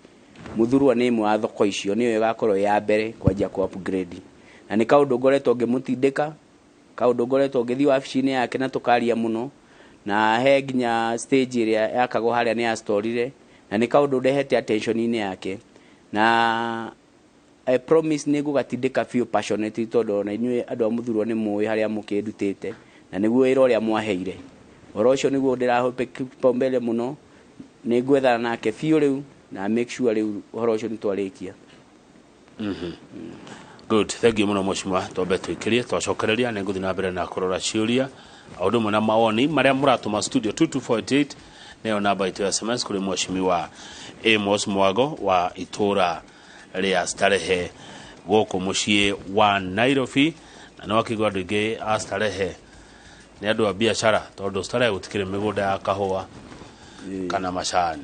Muthurwa nĩ ĩmwe wa thoko icio, nĩyo ĩgakorwo ĩ ya mbere kwanjia kũ upgrade. Na nĩ kaũndũ ngoretwo ngĩmũtindĩka, kaũndũ ngoretwo ngĩthiĩ wabici-inĩ yake na tũkaria mũno, na he nginya stage ĩrĩa yakagwo harĩa nĩ astorire, na nĩ kaũndũ ndehete attention-inĩ yake, na I promise nĩ ngũgatindĩka biũ passionately, tondũ ona inyuĩ andũ a Muthurwa nĩ mũĩ harĩa mũkĩndutĩte na nĩguo wĩra ũrĩa mwaheire. Ũhoro ũcio nĩguo ndĩrahe kipaumbele mũno, nĩ ngwethana nake biũ rĩu na make sure rĩu ũhoro ũcio nĩ twarĩkia. Good, thank you mũno mheshimiwa. Twambe twĩkĩrie, twacokereria nĩ ngũthiĩ na mbere na kũrora ciũria o ũndũ ũmwe na mawoni marĩa mũratũma studio. 2248 nĩyo namba itũ ya SMS kũrĩ mheshimiwa Amos Mwago wa itũra rĩa Starehe gũkũ mũciĩ wa Nairobi. Na nĩ wakĩigua andũ aingĩ a Starehe nĩ andũ a biacara, tondũ Starehe gũtikĩrĩ mĩgũnda ya kahũa kana macani,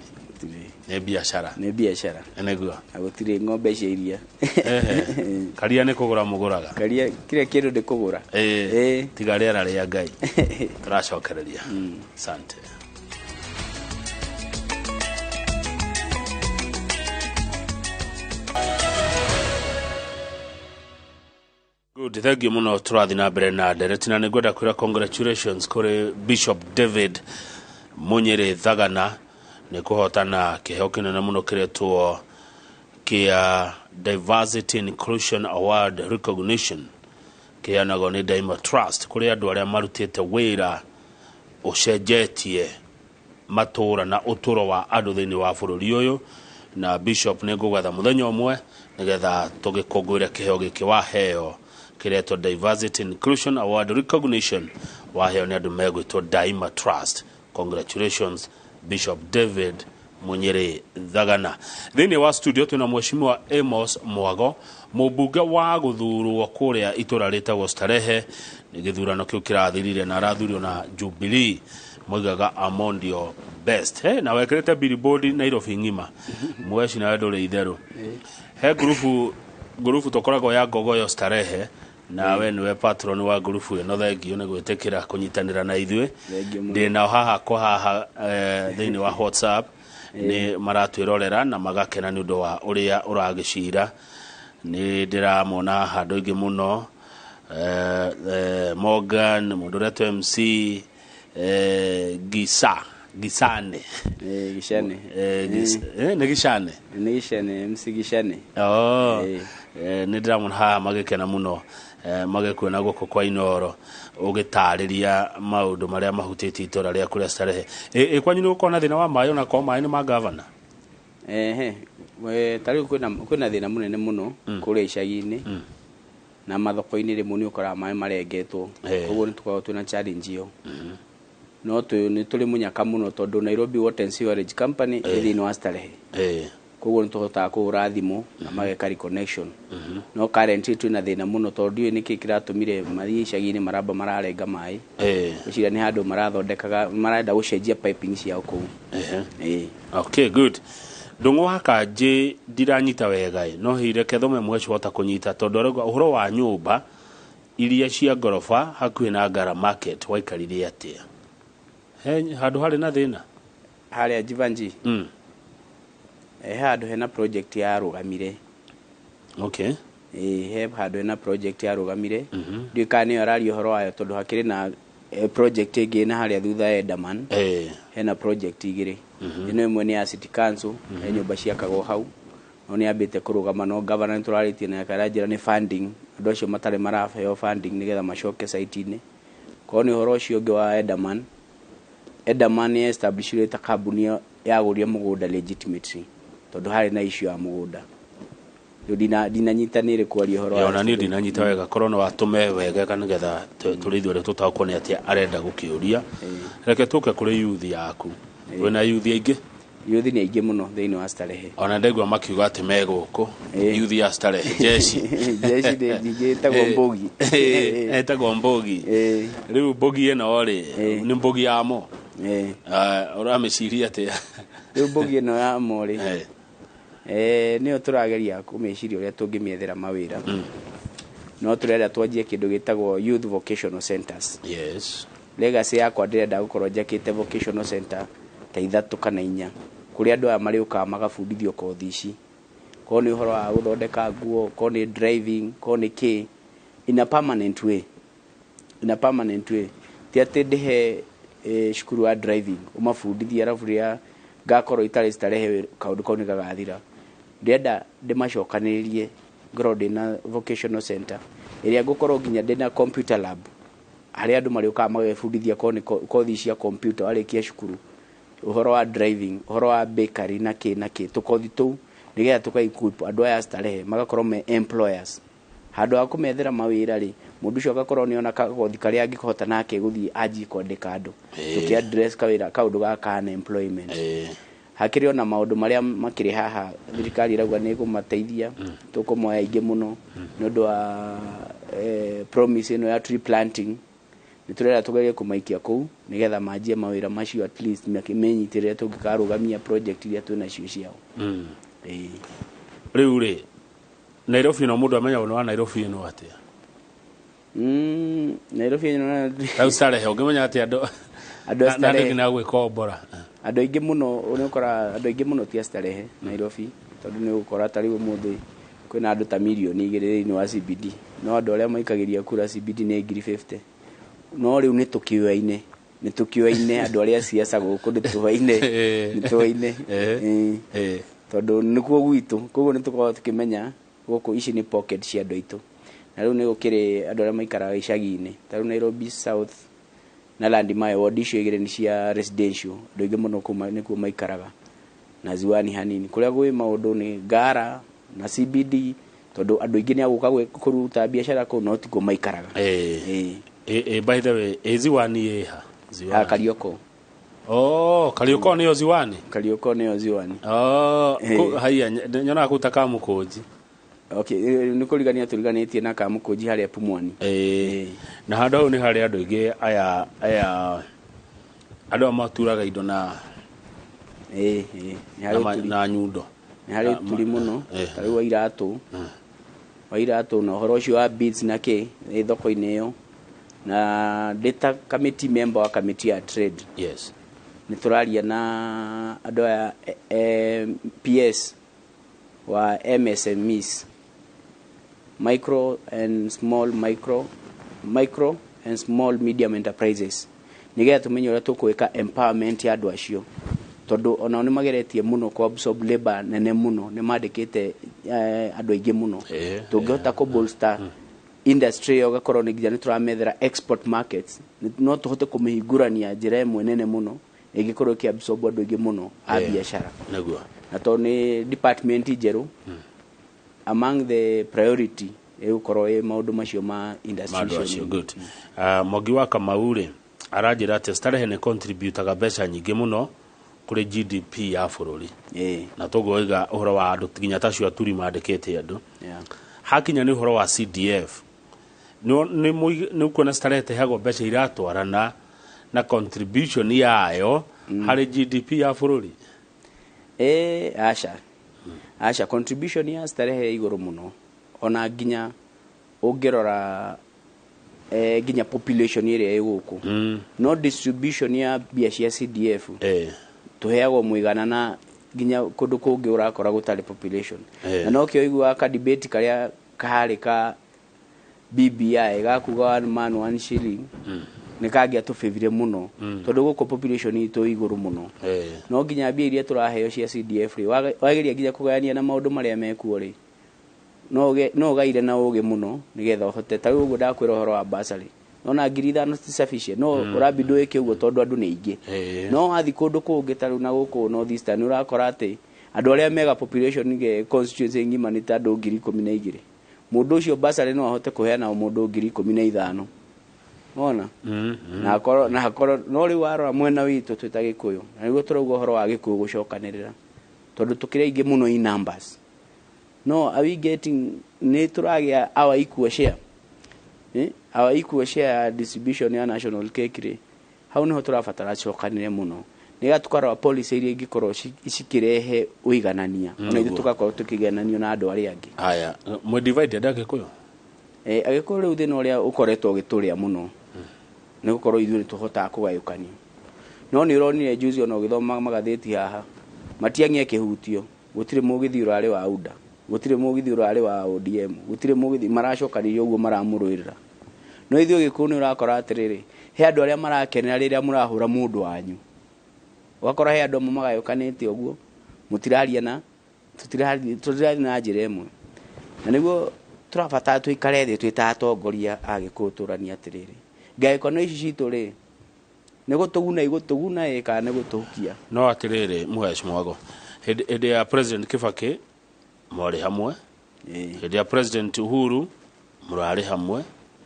nĩ biacara. Nĩ biacara. Nĩguo. Na gũtirĩ ng'ombe cia iria. Ehe. Karia nĩ kũgũra mũgũraga. Karia kĩrĩa kĩndũ nĩ kũgũra. Tiga rĩera rĩa Ngai. Tũracokereria. Asante. Good, thank you mũno. Tũrathiĩ na mbere na ndereti na nĩngwenda kwĩra congratulations kũrĩ Bishop David Munyĩrĩ Thagana nĩ kũhotana kĩheo kĩnene mũno kĩretwo kĩa Diversity Inclusion Award Recognition, kĩheanagwo nĩ Daima Trust kũrĩ andũ arĩa marutĩte wĩra ũcenjetie matũra na ũtũro wa andũ thĩinĩ wa bũrũri ũyũ. Na Bishop, nĩ ngũgwetha mũthenya ũmwe nĩgetha tũgĩkũngũĩre kĩheo gĩkĩ waheo kĩretwo Diversity Inclusion Award Recognition, waheo nĩ andũ megwĩtwo Daima Trust. Congratulations, Bishop David Munyĩrĩ Thagana. Thĩinĩ wa studio twĩna Mheshimiwa Amos Mwago, mũmbunge wa gũthurwo kũrĩa itũra rĩtagwo Starehe nĩ gĩthurano kĩu kĩrathirire, na arathurirwo na Jubilee, moigaga Amondio best. Hey, na wekĩrĩte billboard Nairobi ng'ima mweci, nawe ndũrĩ itherũ. He ngurubu tũkoragwo ya Ngogoyo Starehe, na we nĩwe patron wa ngurubu ĩno. Thengiũ nĩ gwĩtĩkĩra kũnyitanĩra na ithuĩ. Thengiũ mũno. Ndĩ nao haha kwa haha thĩinĩ wa WhatsApp nĩ maratwĩrorera na magakena nĩ ũndũ wa ũrĩa ũragĩcira. Nĩ ndĩramona haha andũ aingĩ mũno, Morgan, mũndũ ũretwo MC Gisa Gisane. Gicane. Nĩ Gicane. Nĩ Gicane, MC Gicane. Oh, nĩ ndĩramona haha magĩkena mũno, magĩkuona gũkũ kwa Inoro ũgĩtarĩria maũndũ marĩa mahutĩtie itũra rĩaku rĩa Starehe. Ĩ kwanyu nĩ gũkorwo na thĩna wa maĩ, ona korwo maĩ nĩ ma gavana? Ehe, we ta rĩu kwĩna thĩna mũnene mũno kũrĩa icagi-inĩ na mathoko-inĩ, rĩmwe nĩ ũkoraga maĩ marengetwo. Koguo nĩ tũkoragwo twĩna challenge ĩyo, no nĩ tũrĩ mũnyaka mũno tondũ Nairobi Water and Sewerage Company ĩ thĩinĩ wa Starehe. Koguo nĩ tũhotaga kũhũra thimũ na mageka reconnection, no currently twĩna thĩna mũno tondũ ndiũĩ nĩkĩ kĩratũmire mathiĩ icagi-inĩ maramba mararenga maĩ. Ngwĩciria nĩ handũ marathondekaga, marenda gũcenjia piping ciao kũu. Okay, good. Ndũng'ũ wa Kanjĩ ndiranyita wega ĩ, no hihi reke thome mweci wahota kũnyita, tondũ arauga ũhoro wa nyũmba iria cia ngoroba hakuhĩ na Ngara Market waikarire atĩa? He handũ harĩ na thĩna? Harĩa Jivanji? He handũ hena project yarũgamire. Ĩ, he handũ hena project yarũgamire. Ndiũĩ kana nĩyo araria ũhoro wayo, tondũ hakĩrĩ na project ĩngĩ na harĩa thutha ya Endaman. Hena project igĩrĩ. Ĩno ĩmwe nĩ ya city council, he nyũmba ciakagwo hau. No nĩ ambĩte kũrũgama, no governor nĩ tũrarĩtie nake, aranjĩra nĩ funding, andũ acio matarĩ maraheo funding nĩgetha macoke site-inĩ. Korwo nĩ ũhoro ũcio ũngĩ wa Edaman, Edaman nĩ establishire ta kambuni yagũrire mũgũnda legitimately, tondũ harĩ na issue ya mũgũnda. Rĩu ndinanyita nĩ kwaria ũhoro wa Ona niĩ ndinanyita wega, korwo no atũme wega nĩgetha tũrĩ ithuĩ tũtaũkwo nĩ atĩa arenda gũkĩũria. Reke tũke kũrĩ youth yaku. Wĩna youth aingĩ? Youth nĩ aingĩ mũno thĩinĩ wa Starehe. Ona ndaigua makiuga atĩ me gũkũ youth ya Starehe jeshi. Jeshi nĩ nyingĩ, ĩtagwo mbogi. Ĩtagwo mbogi. Rĩu mbogi ĩno rĩ, nĩ mbogi ya mo? Ũramĩciria atĩa? Rĩu mbogi ĩno ya mo rĩ, nĩyo tũrageria kũmĩciria ũrĩa tũngĩmĩethera mawĩra. No tũrenda twanjie kĩndũ gĩtagwo youth vocational centers. Legacy yakwa, ndĩrenda gũkorwo njakĩte vocational center ta 3 kana 4, kũrĩa andũ aya marĩũkaga magabundithio kothi ici, korwo nĩ ũhoro wa gũthondeka nguo, korwo nĩ driving, korwo nĩ kĩ, in a permanent way, in a permanent way. Ti atĩ ndĩhe cukuru wa driving ũmabundithie, arabu rĩrĩa ngakorwo itarĩ Starehe kaũndũ kau nĩ gagathira. Ndĩrenda ndĩmacokanĩrĩrie, ngorwo ndĩna vocational center ĩrĩa ngũkorwo nginya ndĩna computer lab, harĩa andũ marĩũkaga magebundithia korwo nĩ kothi cia computer warĩkia cukuru, ũhoro wa driving, ũhoro wa bakery na kĩ na kĩ, tũkothi tũu, nĩgetha tũka equip andũ aya a Starehe magakorwo me employers. Handũ ha kũmethera mawĩra rĩ, mũndũ ũcio agakorwo nĩona kagothi karĩa angĩhota nake gũthiĩ anjie kwandĩka andũ, tũkĩ address kawĩra kaũndũ gaka unemployment. Hakĩrĩ ona maũndũ marĩa makĩrĩ haha thirikari ĩrauga nĩ ĩkũmateithia, tũkũmoya aingĩ mũno nĩ ũndũ wa promise ĩno ya tree planting. Nĩ tũrenda tũgerie kũmaikia kũu nĩgetha manjie mawĩra macio, at least menyitĩrĩre tũngĩkarũgamia project iria twĩnacio ciao. Rĩu rĩ, Nairobi ĩno, mũndũ amenyagwo nĩ wa Nairobi ĩno atĩa? Nairobi ĩno Rĩu Starehe ũngĩmenya atĩa andũ Andũ a na andũ Starehe nginya gwĩkombora? Andũ aingĩ mũno, nĩ ũkora andũ aingĩ mũno ti a Starehe Nairobi, tondũ nĩ ũgũkora ta rĩu ũmũthĩ kwĩna andũ ta 2 mirioni thĩinĩ wa CBD, no andũ arĩa maikagĩria kura CBD nĩ 50,000. No rĩu nĩ tũkĩoaine, nĩ tũkĩoaine andũ arĩa a siasa gũkũ, nĩ tũoaine, nĩ tũoaine. Tondũ nĩkuo gwitũ, koguo nĩ tũkoragwo tũkĩmenya gũkũ ici nĩ pocket cia andũ aitũ. Na rĩu nĩ gũkĩrĩ andũ arĩa maikaraga icagi-inĩ, ta rĩu Nairobi South na Landmine, ward icio igĩrĩ nĩ cia residential, andũ aingĩ mũno kũu nĩkuo maikaraga, na Ziwani hanini. Kũrĩa gwĩ maũndũ nĩ Ngara na CBD, tondũ andũ aingĩ nĩ agũka kũruta biacara kũu, no tikuo maikaraga. By the way, ĩ Ziwani ĩha? Ha Karioko. Oh, Karioko nĩyo Ziwani? Karioko nĩyo Ziwani. Oh, haiya, nyonaga kũu ta Kamũkũnji. Okay, nĩ kũrigania tũriganĩtie na Kamũkũnji harĩa Pumwani. Na handũ hau nĩ harĩ andũ aingĩ aya andũ aya maturaga indo na Ĩĩ, nĩ harĩ ũturi. Na nyundo. Nĩ harĩ ũturi mũno, ta rĩu wa iratũ, wa iratũ na ũhoro ũcio wa beads na kĩ ĩ thoko-inĩ ĩyo. Na ndĩ ta committee member wa committee ya trade, nĩ tũraria na andũ aya, PS wa MSMEs, micro and small micro and small medium enterprises, nĩgetha tũmenye ũrĩa tũkwĩka empowerment ya andũ acio, tondũ onao nĩ mageretie mũno kũ absorb labor nene mũno, nĩ mandĩkĩte andũ aingĩ mũno. Tũngĩhota kũ bolster industry ĩyo, ũgakorwo nĩ nginya nĩ tũramethera export markets, no tũhote kũmĩhingũrania njĩra ĩmwe nene mũno ĩngĩkorwo ĩkĩ absorb andũ aingĩ mũno a biacara. Na tondũ nĩ department njerũ, among the priority ĩgũkorwo ĩ maũndũ macio ma industry Maũndũ icio acio. nini. Good. Mwangi wa Kamau rĩ, aranjĩra atĩ Starehe nĩ contributaga mbeca nyingĩ mũno kũrĩ GDP ya bũrũri, na tũgũiga ũhoro wa andũ nginya tacio aturi mandĩkĩte andũ. Hakinya nĩ ũhoro wa CDF, nĩ ũkuona Starehe ĩheagwo mbeca iratwarana na contribution yayo harĩ GDP ya bũrũri? Aca, aca, contribution ya Starehe igũrũ mũno, ona nginya ũngĩrora nginya population ĩrĩa ĩ gũkũ, no distribution ya mbia cia CDF, tũheagwo mũigana na nginya kũndũ kũngĩ ũrakora gũtarĩ population. Na nokĩo ũiguaga ka debate karĩa karĩ ka BBI gakuga one man one shilling. Nĩ kangĩatũbĩvire mũno, tondũ gũkũ population itũ igũrũ mũno. No nginya mbia iria tũraheo cia CDF rĩ, wageria nginya kũgayania na maũndũ marĩa mekuo rĩ, no ũgaire na ũgĩ mũno nĩgetha ũhote. Ta rĩu ũguo ndakwĩra ũhoro wa bursary, nona 5,000 ti sufficient, no ũrabindwo wĩke ũguo tondũ andũ nĩ aingĩ. No wathiĩ kũndũ kũngĩ ta rĩu na gũkũ North Eastern, ũrakora atĩ andũ arĩa mega population constituency ng'ima nĩ ta andũ 12,000. Mũndũ ũcio bursary no ahote kũheana o mũndũ 15,000. Wona? Na akorwo no rĩu warora mwena witũ twĩ ta Gĩkũyũ, na nĩguo tũrauga ũhoro wa Gĩkũyũ gũcokanĩrĩra, tondũ tũkĩrĩ aingĩ mũno in numbers, no are we getting, nĩ tũragĩa our equal share, eh? Our equal share ya distribution ya national cake rĩ, hau niho tũrabatara cokanĩre mũno, nĩgetha tũkarora policy iria ingĩkorwo cikĩrehe ũiganania, ona ithuĩ tũgakorwo tũkĩigananio na andũ arĩa angĩ. Haya, mwe divide andũ a Gĩkũyũ. Eh, Agĩkũyũ rĩu thĩna ũrĩa ũkoretwo ũgĩtũrĩa mũno nĩ gũkorwo ithuĩ nĩ tũhotaga kũgayũkanio. No nĩ ũronire juzi ona ũgĩthoma magathĩti haha, Matiang'i akĩhutio, gũtirĩ mũgithi ũrarĩ wa UDA, gũtirĩ mũgithi ũrarĩ wa ODM, gũtirĩ mũgithi, maracokanĩria ũguo maramũrũĩrĩra. No ithuĩ Gĩkũyũ nĩ ũrakora atĩrĩrĩ, he andũ arĩa marakenera rĩrĩa mũrahũra mũndũ wanyu, ũgakora he andũ amwe magayũkanĩte ũguo, mũtiraria na tũtirathiĩ na njĩra ĩmwe. Na nĩguo tũrabatara tũikare thĩ twĩ ta atongoria a Gĩkũyũ, tũranie atĩrĩrĩ, ngayũkano ici citũ rĩ, nĩ gũtũguna igũtũguna ĩ kana nĩ gũtũhukia? No atĩrĩrĩ, Mũhesh Mwago, hĩndĩ ya President Kibaki mwarĩ hamwe, hĩndĩ ya President Uhuru mũrarĩ hamwe,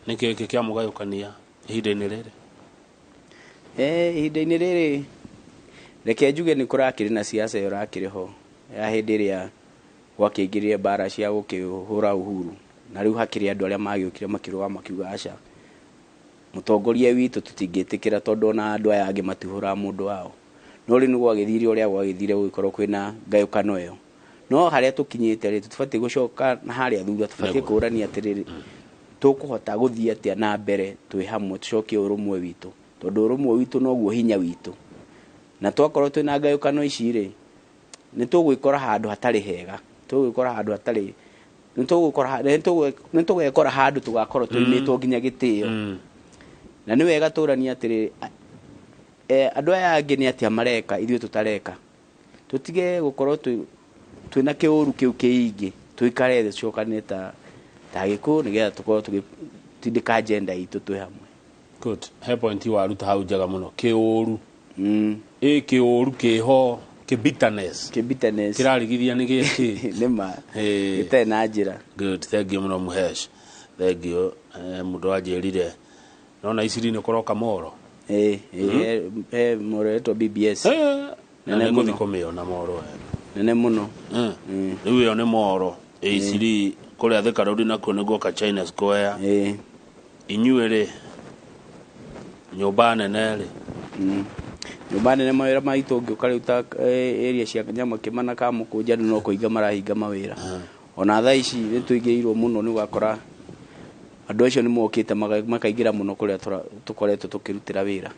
nĩkĩ gĩkĩ kĩamũgayũkania ihinda-inĩ rĩrĩ? Ihinda-inĩ rĩrĩ, reke njuge nĩ kũrakĩrĩ na siasa ĩyo ĩrakĩrĩ ho ya hĩndĩ ĩrĩa gwakĩingĩrire mbara cia gũkĩhũra Uhuru, na rĩu hakĩrĩ andũ arĩa magĩũkire makĩrũgama makiuga aca, mũtongoria witũ tũtingĩtĩkĩra, tondũ ona andũ aya angĩ matihũraga mũndũ wao. No rĩu nĩ gwagĩthire ũrĩa gwagĩthire, gũgĩkorwo kwĩna ngayũkano ĩyo. No harĩa tũkinyĩte rĩ, tũtibatiĩ gũcoka na harĩa thutha, tũbatiĩ kũrania atĩrĩrĩ, tũkũhota gũthiĩ atĩa na mbere twĩ hamwe, tũcokie ũrũmwe witũ, tondũ ũrũmwe witũ noguo hinya witũ. Na twakorwo twĩna ngayũkano ici rĩ, nĩ tũgwĩkora handũ hatarĩ hega, tũgwĩkora handũ hatarĩ, nĩ tũgekora handũ tũgakorwo tũimĩtwo nginya gĩtĩo. Na nĩ wega tũranie atĩrĩrĩ, andũ aya angĩ nĩ atĩa mareka ithuĩ tũtareka? Tũtige gũkorwo twĩna kĩũru kĩu kĩingĩ, tũikare thĩ tũcokane ta Gĩkũyũ, nĩgetha tũkorwo tũgĩtindĩka agenda itũ twĩ hamwe. Good. He point waruta hau njega mũno, kĩũru. Ĩ kĩũru kĩho, kĩ bitterness. Kĩ bitterness. Kĩrarigithia nĩ gĩkĩ? Nĩ ma. Gĩtarĩ na njĩra. Good, thank you mũno Mũhesh, thank you. Mũndũ wanjĩrire nona iciri nĩ kũroka moro. Ĩ ĩ, he moro ĩtwo BBS. Na Nene nĩ ngũthiĩ mũno. kũmĩona moro ĩyo. Nene mũno. Rĩu ĩyo nĩ moro iciri kũrĩa Thika Road, nakuo nĩ guoka China Square. Inyuĩ rĩ, nyũmba nene rĩ? Nyũmba nene, mawĩra maitũ ũngĩũka rĩu ta area cia Nyamakĩma na Kamũkũnja, andũ no kũhinga marahinga mawĩra. Ona thaa ici nĩ tũingĩrĩirwo mũno, nĩ ũgakora andũ acio nĩ mokĩte makaingĩra mũno kũrĩa tũkoretwo tũkĩrutĩra wĩra.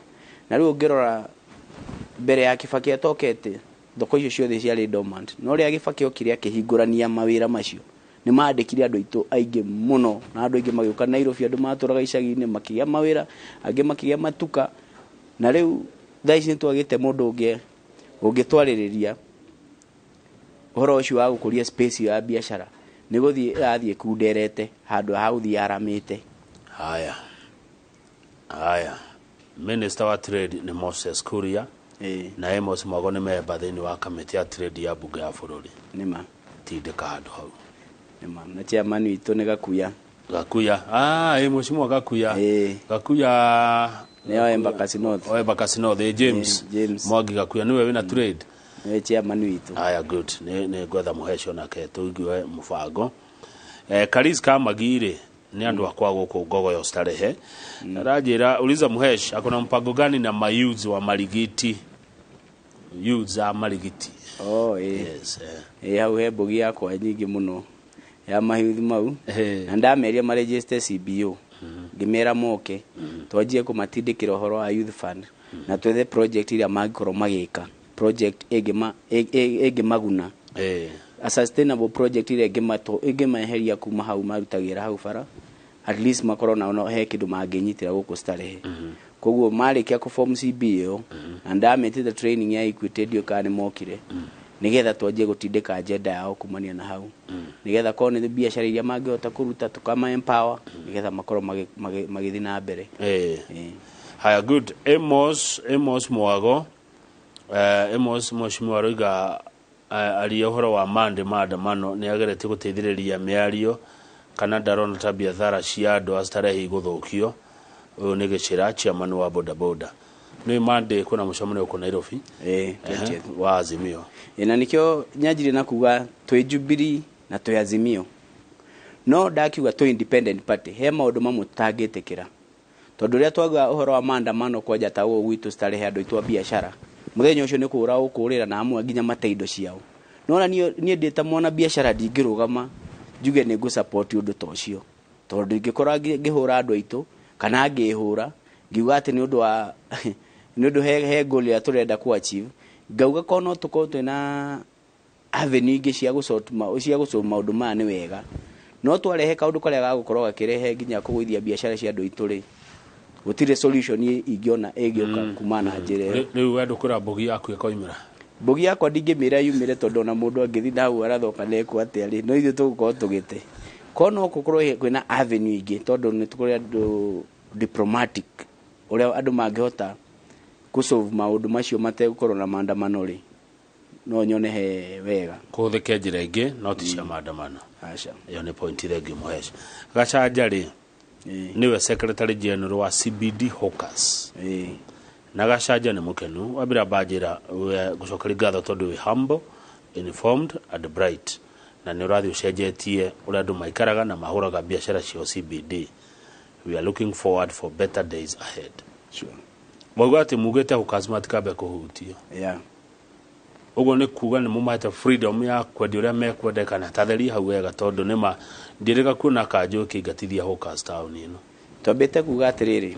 Na rĩu ũngĩrora mbere ya Kibaki atokete, thoko icio ciothe ciarĩ dormant, no rĩrĩa Kibaki okire akĩhingũrania mawĩra macio, nĩ mandĩkire andũ aitũ aingĩ mũno, na andũ aingĩ magĩũka Nairobi, andũ matũraga icagi-inĩ makĩgĩa mawĩra, angĩ makĩgĩa matuka. Na rĩu thaa ici nĩ twagĩte mũndũ ũngĩ ũngĩtwarĩrĩria ũhoro ũcio wa gũkũria space ĩyo ya biacara, nĩ gũthiĩ ĩrathiĩ ĩkunderete handũ ha gũthiĩ yaramĩte. Haya haya, Minister wa Trade nĩ Moses Kuria, na Amos Mwago nĩ memba thĩinĩ wa kamĩtĩ ya trade ya bunge ya bũrũri. Nĩma. Tindĩka handũ hau. Nĩma, na chairman witũ nĩ Gakuya. Gakuya, ah, ĩ mheshimiwa Gakuya. Gakuya. Nĩ wa Embakasi North. O Embakasi North, James. James. Mwangi Gakuya nĩwe wĩna trade. Nĩwe chairman witũ. Aya, good, nĩ ngwetha mũhecio nake tũigue mũbango. Karis Kamagi rĩ, nĩ andũ akwa gũkũ Ngogoyo Starehe, aranjĩra, uliza Muhesh akona mpango gani na mayouths wa Marigiti, youths a Marigiti. Oh, ĩ. Yes. Ĩ, hau he mbũgi yakwa nyingĩ mũno ya mayouth mau, na ndameria maregister CBO, ngĩmera moke twanjie kũmatindĩkĩra ũhoro wa youth fund, na twethe project iria mangĩkorwo magĩka, project ĩngĩmaguna, a sustainable project iria ĩngĩmaeheria kuma hau marutagĩra hau bara, at least makorwo nao no he kĩndũ mangĩnyitĩra gũkũ Starehe. Koguo marĩkia kũ form CB ĩyo na ndametĩte training ya Equity, ndiũĩ kana nĩ mokire, nĩgetha twanjie gũtindĩka agenda yao kumania na hau, nĩgetha korwo nĩ biacara iria mangĩhota kũruta, tũkama empower nĩgetha makorwo magĩthiĩ na mbere. Haya, good. Amos Mwago, Amos mheshimiwa aroiga aria ũhoro wa mande maandamano nĩ ageretie gũteithĩrĩria mĩario kana ndarona ta biathara cia andũ a Starehe igũthũkio. Ũyũ nĩ Gĩcĩra, chairman wa bodaboda. Nĩ mande kwĩna mũcemanio gũkũ Nairobi. 20th. Wa Azimio. Na nikĩo nyanjirie na kuga twĩ Jubilee na twĩ Azimio, no ndakiuga twĩ independent party. He maũndũ mamwe tũtangĩtĩkĩra, tondũ rĩrĩa twauga ũhoro wa maandamano kwanja ta ũũ gwitũ Starehe, andũ aitũ a biacara mũthenya ũcio nĩ kũũra ũkũũrĩra na amwe nginya mate indo ciao. Nona niĩ ndĩ ta mwana biacara ndingĩrũgama njuge nĩ ngũ support ũndũ ta ũcio, tondũ ingĩkorwo ngĩhũra andũ aitũ kana ngĩhũra ngiuga atĩ nĩ ũndũ wa nĩ ũndũ he goal ĩrĩa tũrenda ku achieve, ngauga korwo no tũkorwo twĩna avenue ingĩ cia gũsort cia gũsolve maũndũ maya nĩ wega, no twarehe kaũndũ karĩa gagũkorwo gakĩrehe nginya kũgũithia biacara cia andũ aitũ rĩ, gũtirĩ solution ingĩona ĩngĩũka kumana na njĩra ĩyo. Rĩu we ndũkwĩra mbogi yaku ĩkoimĩra? Mbogi yakwa ndingĩmĩra yumĩre, tondũ ona mũndũ angĩthiĩ na hau arathoka nĩekwo atĩa rĩ, no ithuĩ tũgũkorwo tũgĩte korwo no gũkorwo kwĩna avenue ingĩ, tondũ nĩ tũkũrĩ andũ diplomatic ũrĩa andũ mangĩhota kũsolve maũndũ macio mategũkorwo na maandamano rĩ, no nyone he wega. Kũhũthĩke njĩra ĩngĩ no ti cia maandamano. Aca. Ĩyo nĩ point. Thengiũ Mũheci Gacanja rĩ, nĩwe secretary general wa CBD Hawkers. Na Gacanja nĩ mũkenu wambĩra mbanjĩra we gũcokeria ngatho tondũ wĩ humble, informed and bright, na nĩ ũrathiĩ ũcenjetie ũrĩa andũ maikaraga na mahũraga biacara ciao CBD. We are looking forward for better days ahead. Mauga atĩ mugĩte hawkers matikambe kũhutio. Ũguo nĩ kuga nĩ mũmahete freedom ya kwendia ũrĩa mekwenda kana tatheria hau wega, tondũ nĩma ndiĩrĩga kuona kanjũ ĩkĩingatithia hawkers taũni ĩno. Twambĩte kuga atĩrĩrĩ,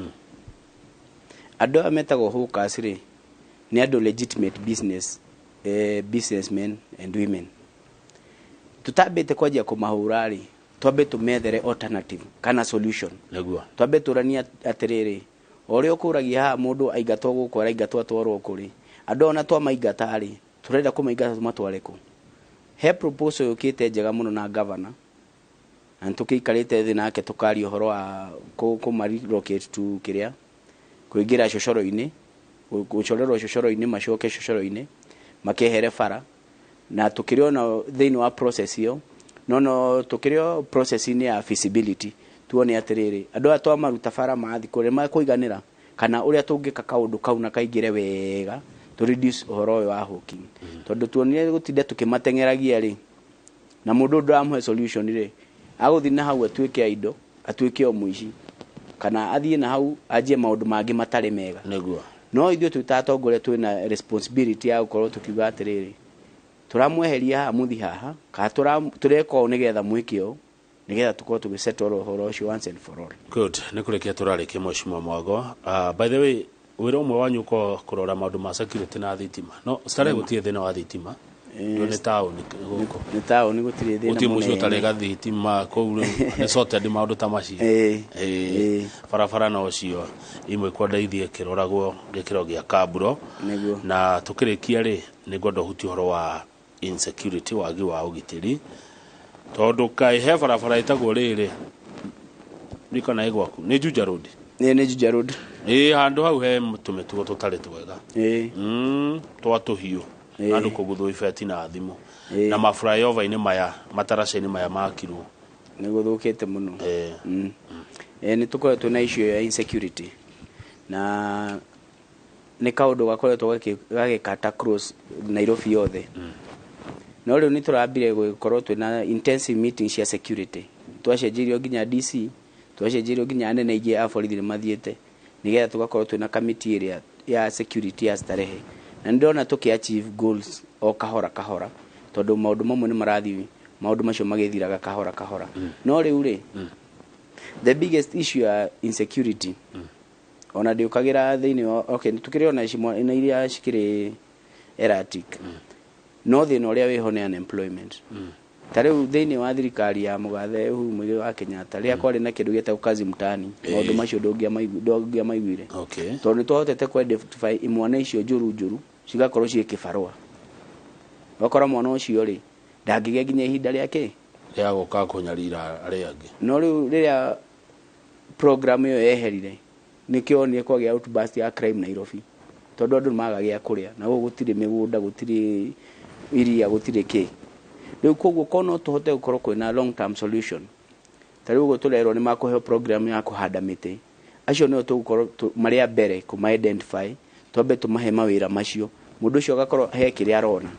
andũ aya metagwo hawkers rĩ, nĩ andũ legitimate business, businessmen and women. Tutambĩte kwanjia kũmahũra rĩ, twambe tũmethere alternative kana solution. Twambe tũranie atĩrĩrĩ, o ũrĩa ũkũragia haha mũndũ aingatwo gũkũ, araingatwo atwarwo kũrĩ andũ ona twamaingata rĩ, tũrenda kũmaingata tũmatware kũ? He proposal yũkĩte njega mũno na governor, na nĩtũkĩikarĩte thĩ nake tũkaria ũhoro wa kũma relocate to kĩrĩa kũingĩra cocoro-inĩ, gũcorerwo cocoro-inĩ, macoke cocoro-inĩ makehere bara, na tũkĩrĩ ona thĩinĩ wa process ĩyo, no tũkĩrĩ o process-inĩ ya feasibility, tuone atĩrĩrĩ, andũ aya twamaruta bara mathiĩ kũrĩa makũiganĩra kana ũrĩa tũngĩka kaũndũ kau na kaingĩre wega to reduce ũhoro ũyũ wa hawking, tondũ tuonire gũtinda tũkĩmateng'eragia rĩ, na mũndũ ndũramũhe solution rĩ, agũthiĩ na hau atuĩke indo, atuĩke o mũici, kana athiĩ na hau anjie maũndũ mangĩ matarĩ mega. No ithuĩ twĩ ta atongoria twĩna responsibility ya gũkorwo tũkiuga atĩrĩrĩ, tũramweheria haha mũthi haha, kana tũreka ũũ nĩgetha mwĩke ũũ, nĩgetha tũkorwo tũgĩsettle ũhoro ũcio once and for all. Good. Nĩ kũrĩkia tũrarĩkia, mheshimiwa Mwago. By the way, wĩra ũmwe wanyu ũkorwo kũrora maũndũ ma security na thitima, no Starehe gũtirĩ thĩna wa thitima? Ndio, nĩ taũni gũkũ. Nĩ taũni, gũtirĩ thĩna. Gũtirĩ mũciĩ mũnene. Ũtarĩ gathitima kũu, rĩu nĩ sorted maũndũ ta macio. Barabara no cio imwe kwenda ithiĩ kĩroragwo gĩkĩro gĩa kaburo. Na tũkĩrĩkia rĩ, nĩ ngwenda ũhutie ũhoro wa insecurity, wagi wa ũgitĩri, tondũ kaĩ he barabara ĩtagwo rĩrĩ ndikana ĩ gwaku nĩ Juja Road. Nĩ Juja Road. Handũ hau he tũmĩtugo tũtarĩ twega, twa tũhiũ, andũ kũguthwo ibeti na thimũ na maflyover-inĩ maya, mataraca-inĩ maya makirwo. Nĩ gũthũkĩte mũno. Nĩ tũkoretwo na issue ya insecurity, na nĩ kaũndũ gakoretwo gagĩkata cross Nairobi yothe, no rĩu nĩ tũrambire gũkorwo twĩna intensive meeting cia security. Twacenjeirio nginya DC, twacenjeirio nginya anene aingĩ a borithi nĩ mathiĩte, nĩgetha tũgakorwo twĩna kamiti ĩrĩa ya security ya Starehe, na nĩ ndĩrona tũkĩ achieve goals o kahora kahora, tondũ maũndũ mamwe nĩ marathiĩ, maũndũ macio magĩthiraga kahora kahora. No rĩu rĩ, the biggest issue ya insecurity ona ndĩũkagĩra thĩinĩ wa, okay, tukĩrĩ ona na iria cikĩrĩ erratic, no thĩna ũrĩa wĩho nĩ unemployment. Ta rĩu thĩinĩ wa thirikari ya mũgathe Uhuru Muigai wa Kenyatta, rĩrĩa kwarĩ na kĩndũ gĩetagwo kazi mtaani, maũndũ macio ndũngĩamaiguire. Tondũ nĩ twahotete kũ identify imwana icio njũru njũru cigakorwo ciĩ kĩbarũa. Ũgakora mwana ũcio rĩ, ndangĩgĩa nginya ihinda rĩake rĩa gũka kũnyarira arĩa angĩ. No rĩu rĩrĩa program ĩyo yeherire, nĩkĩo onire kwagĩa outburst ya crime Nairobi, tondũ andũ nĩmaga gĩa kũrĩa, na gũkũ gũtirĩ mĩgũnda, gũtirĩ iria, gũtirĩ kĩ. Rĩu koguo korwo no tũhote gũkorwo kwĩna long term solution, ta rĩu ũguo tũrerwo nĩ makũheo program ya kũhanda mĩtĩ, acio nĩo tũgũkorwo marĩ a mbere kũma identify, twambe tũmahe mawĩra macio, mũndũ ũcio agakorwo he kĩrĩa arona.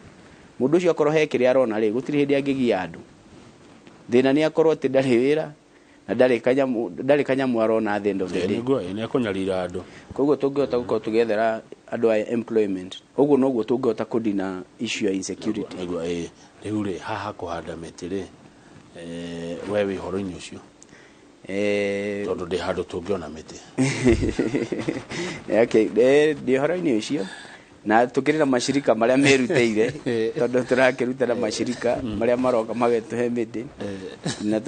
Mũndũ ũcio akorwo he kĩrĩa arona rĩ, gũtirĩ hĩndĩ angĩgia andũ. Thĩna nĩ akorwo atĩ ndarĩ wĩra na ndarĩ kanyamũ arona at the end of the day. Nĩguo nĩ ekũnyarira andũ. Koguo tũngĩhota gũkorwo tũgĩethera andũ aya employment, ũguo noguo tũngĩhota kũdina issue ya insecurity. Nĩguo ĩĩ. Rĩu rĩ, haha kũhanda mĩtĩ rĩ, we wĩ ũhoro-inĩ ũcio? Tondũ ndĩ handũ tũngĩona mĩtĩ. Okay, ndĩ ũhoro-inĩ ũcio. Na tukĩrĩ na mashirika marĩa merutĩire, tondũ tũrakĩruta na mashirika marĩa maroka magetũhe mĩtĩ. Na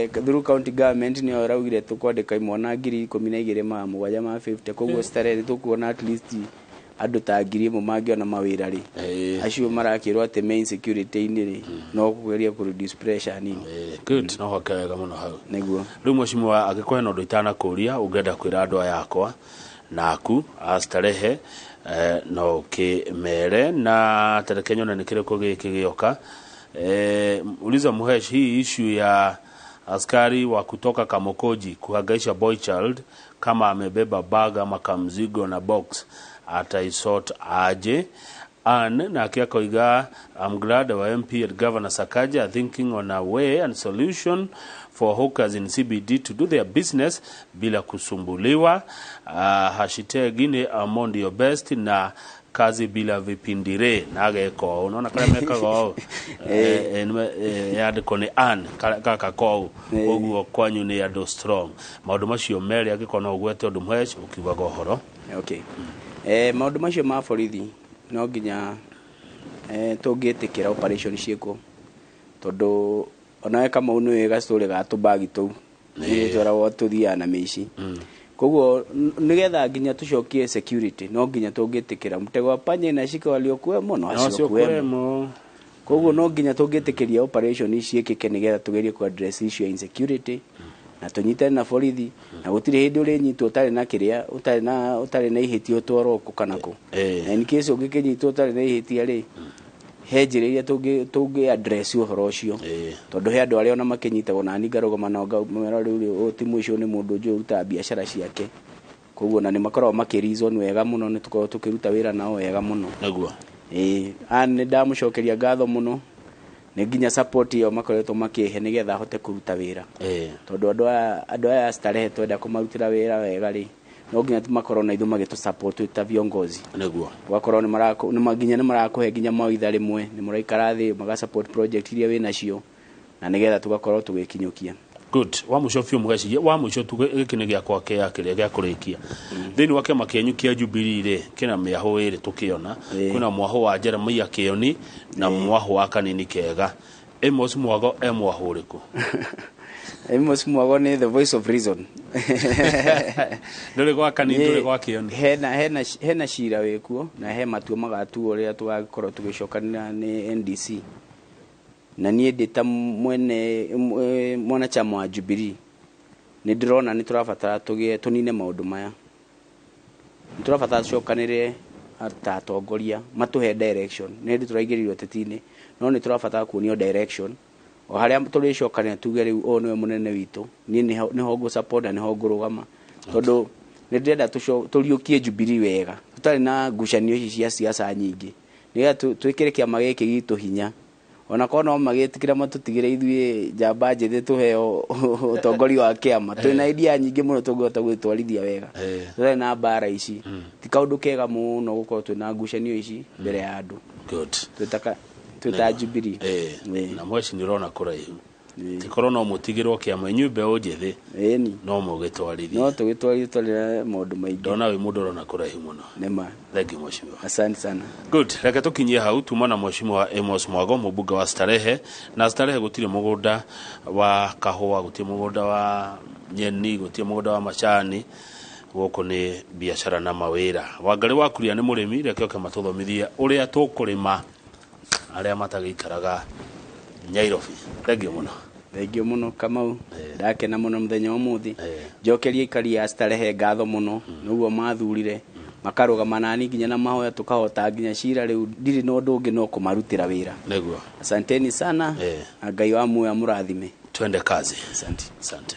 through county government nĩyo ĩraugire tũkwandĩka imwana 12,750. Koguo Starehe tũkuona at least andũ ta 1,000 mangĩona mawĩra rĩ. Acio marakĩrwo atĩ me insecurity-inĩ rĩ, no kũgeria kũ reduce pressure nini. Good, no hoke wega mũno hau. Nĩguo. Rĩu mheshimiwa, angĩkorwo hena ũndũ itanakũria ũngĩenda kwĩra andũ aya akwa na aku a Starehe, no ũkĩmere na tareke nyone nĩ kĩrĩkũ gĩkĩ gĩoka. Uliza Muhesh, hii issue ya askari wa kutoka Kamukunji kuhangaisha boy child kama amebeba bag ama kamzigo na box ataisort aje? Ann nake akoiga, I'm glad our MP and Governor Sakaja are thinking on a way and solution for hawkers in CBD to do their business bila kusumbuliwa. Hashtag ni Amond your best na kazi bila vipindire na ageka ũũ. Unaona karĩa mekaga ũũ? Yandĩkwo nĩ Ann gaka kou. Ũguo kwanyu nĩ andũ strong. Maũndũ macio merĩ angĩkorwo no ũgwete ũndũ Muhesh ũkiugaga ũhoro. Okay. Maũndũ macio ma borithi no nginya tũngĩtĩkĩra operation ciĩkwo, tondũ onawe Kamau nĩ wĩ gacũrĩ ga tũbagi tũu nĩ twaragwo tũthiaga na mĩici. Koguo nĩgetha nginya tũcokie security no nginya tũngĩtĩkĩra mtego wa panya inashika waliokuwemo na wasiokuwemo. Koguo no nginya tũngĩtĩkĩria operation ici ciĩkĩke nĩgetha tũgerie ku address issue ya insecurity na tũnyitane na borithi, na gũtirĩ hĩndĩ ũrĩnyitwo ũtarĩ na kĩrĩa, ũtarĩ na ihĩtia ũtwarwo kũ kana kũ. Na in case ũngĩkĩnyitwo ũtarĩ na ihĩtia rĩ, he njĩra iria tũngĩ address ũhoro ũcio. Tondũ he andũ arĩa ona makĩnyitagwo na niĩ ngarũgama nao ngamera rĩu rĩ, ũyũ ti mũici, ũyũ nĩ mũndũ njũĩ ũrutaga biacara ciake. Koguo na nĩ makoragwo makĩ reason wega mũno, nĩ tũkoragwo tũkĩruta wĩra nao wega mũno. Nĩguo. Nĩ ndamũcokeria ngatho mũno, nĩ nginya support ĩyo makoretwo makĩhe nĩgetha ahote kũruta wĩra. Tondũ andũ aya Starehe twenda kũmarutĩra wĩra wega rĩ, no nginya makorwo na ithuĩ magĩtũ support twĩ ta viongozi. Nĩguo. Ũgakorwo nginya nĩ marakũhe nginya mawaitha rĩmwe, nĩ mũraikara thĩ maga support project iria wĩnacio, na nĩgetha tũgakorwo tũgĩkinyũkia. Good. Wa mũico biũ mũgeciria, wa mũico tu gĩkĩ nĩ gĩakwa kĩa kĩrĩa gĩa kũrĩkia. Thĩinĩ wa kĩama kĩanyu kĩa Jubilee rĩ, kĩna mĩahũ ĩrĩ tũkĩona. Kwĩna mwahũ wa Jeremiah Kĩoni na mwahũ wa Kanini Kega. Amos Mwago e mwahũ ũrĩkũ? Amos Mwago nĩ the voice of reason. Ndũrĩ gwa Kanini, ndũrĩ gwa Kĩoni. Hena cira wĩkuo na he matua magatuo rĩrĩa tũgakorwo tũgĩcokanĩra nĩ NDC. Na niĩ ndĩ ta mwene mwanachama wa Jubilee, nĩ ndĩrona nĩ tũrabatara tũnine maũndũ maya. Nĩ tũrabatara tũcokanĩrĩre ta atongoria matũhe direction. Nĩ hĩndĩ tũraingĩrĩrio ũteti-inĩ, no nĩ tũrabatara kuonio direction. O harĩa tũrĩcokanĩra tuge rĩu ũyũ nĩwe mũnene witũ, niĩ nĩho ngũ support na nĩho ngũrũgama. Tondũ nĩ ndĩrenda tũriũkie Jubilee wega, tũtarĩ na ngucanio ici cia siasa nyingĩ, nĩgetha twĩkĩre kĩama gĩkĩ gitũ hinya. Ona korwo no magĩtĩkĩra matũtigĩre ithuĩ njamba njĩthĩ tũheo ũtongoria wa kĩama, twĩna idea nyingĩ mũno tũngĩhota gwĩtwarithia wega. Tũtarĩ na mbara ici. Ti kaũndũ kega mũno gũkorwo twĩna ngucanio ici mbere ya andũ. Good. Twĩta Jubilee. Na mweci nĩ ũrona kũraihu. Tikorwo no mũtigĩrwo kĩama inyuĩ mbeũ njĩthĩ. Ĩni. No mũgĩtwarithie. No tũgĩtwarithie twarĩra maũndũ maingĩ. Ndona wĩ mũndũ ũrona kũraihu mũno. Nĩma. Thank you mheshimiwa. Asante sana. Good. Reke tũkinyie hau tuma na mheshimiwa Amos Mwago, mũmbunge wa Starehe. Na Starehe gũtirĩ mũgũnda wa kahũa, gũtirĩ mũgũnda wa nyeni, gũtirĩ mũgũnda wa macani. Gũkũ nĩ biacara na mawĩra. Wangarĩ wa Kuria nĩ mũrĩmi, reke oke matũthomithie ũrĩa tũkũrĩma arĩa matagĩikaraga Nyairobi. Thank you mũno. Thengiũ mũno Kamau, ndakena mũno mũthenya wa ũmũthĩ. Njokerie aikari a Starehe ngatho mũno nĩguo mathurire makarũgama nani nginya na mahoya tũkahota nginya cira rĩu ndirĩ na ũndũ ũngĩ no kũmarutĩra wĩra. Nĩguo. Asanteni sana na Ngai wa muoyo amũrathime. Twende kazi. Asante. Asante.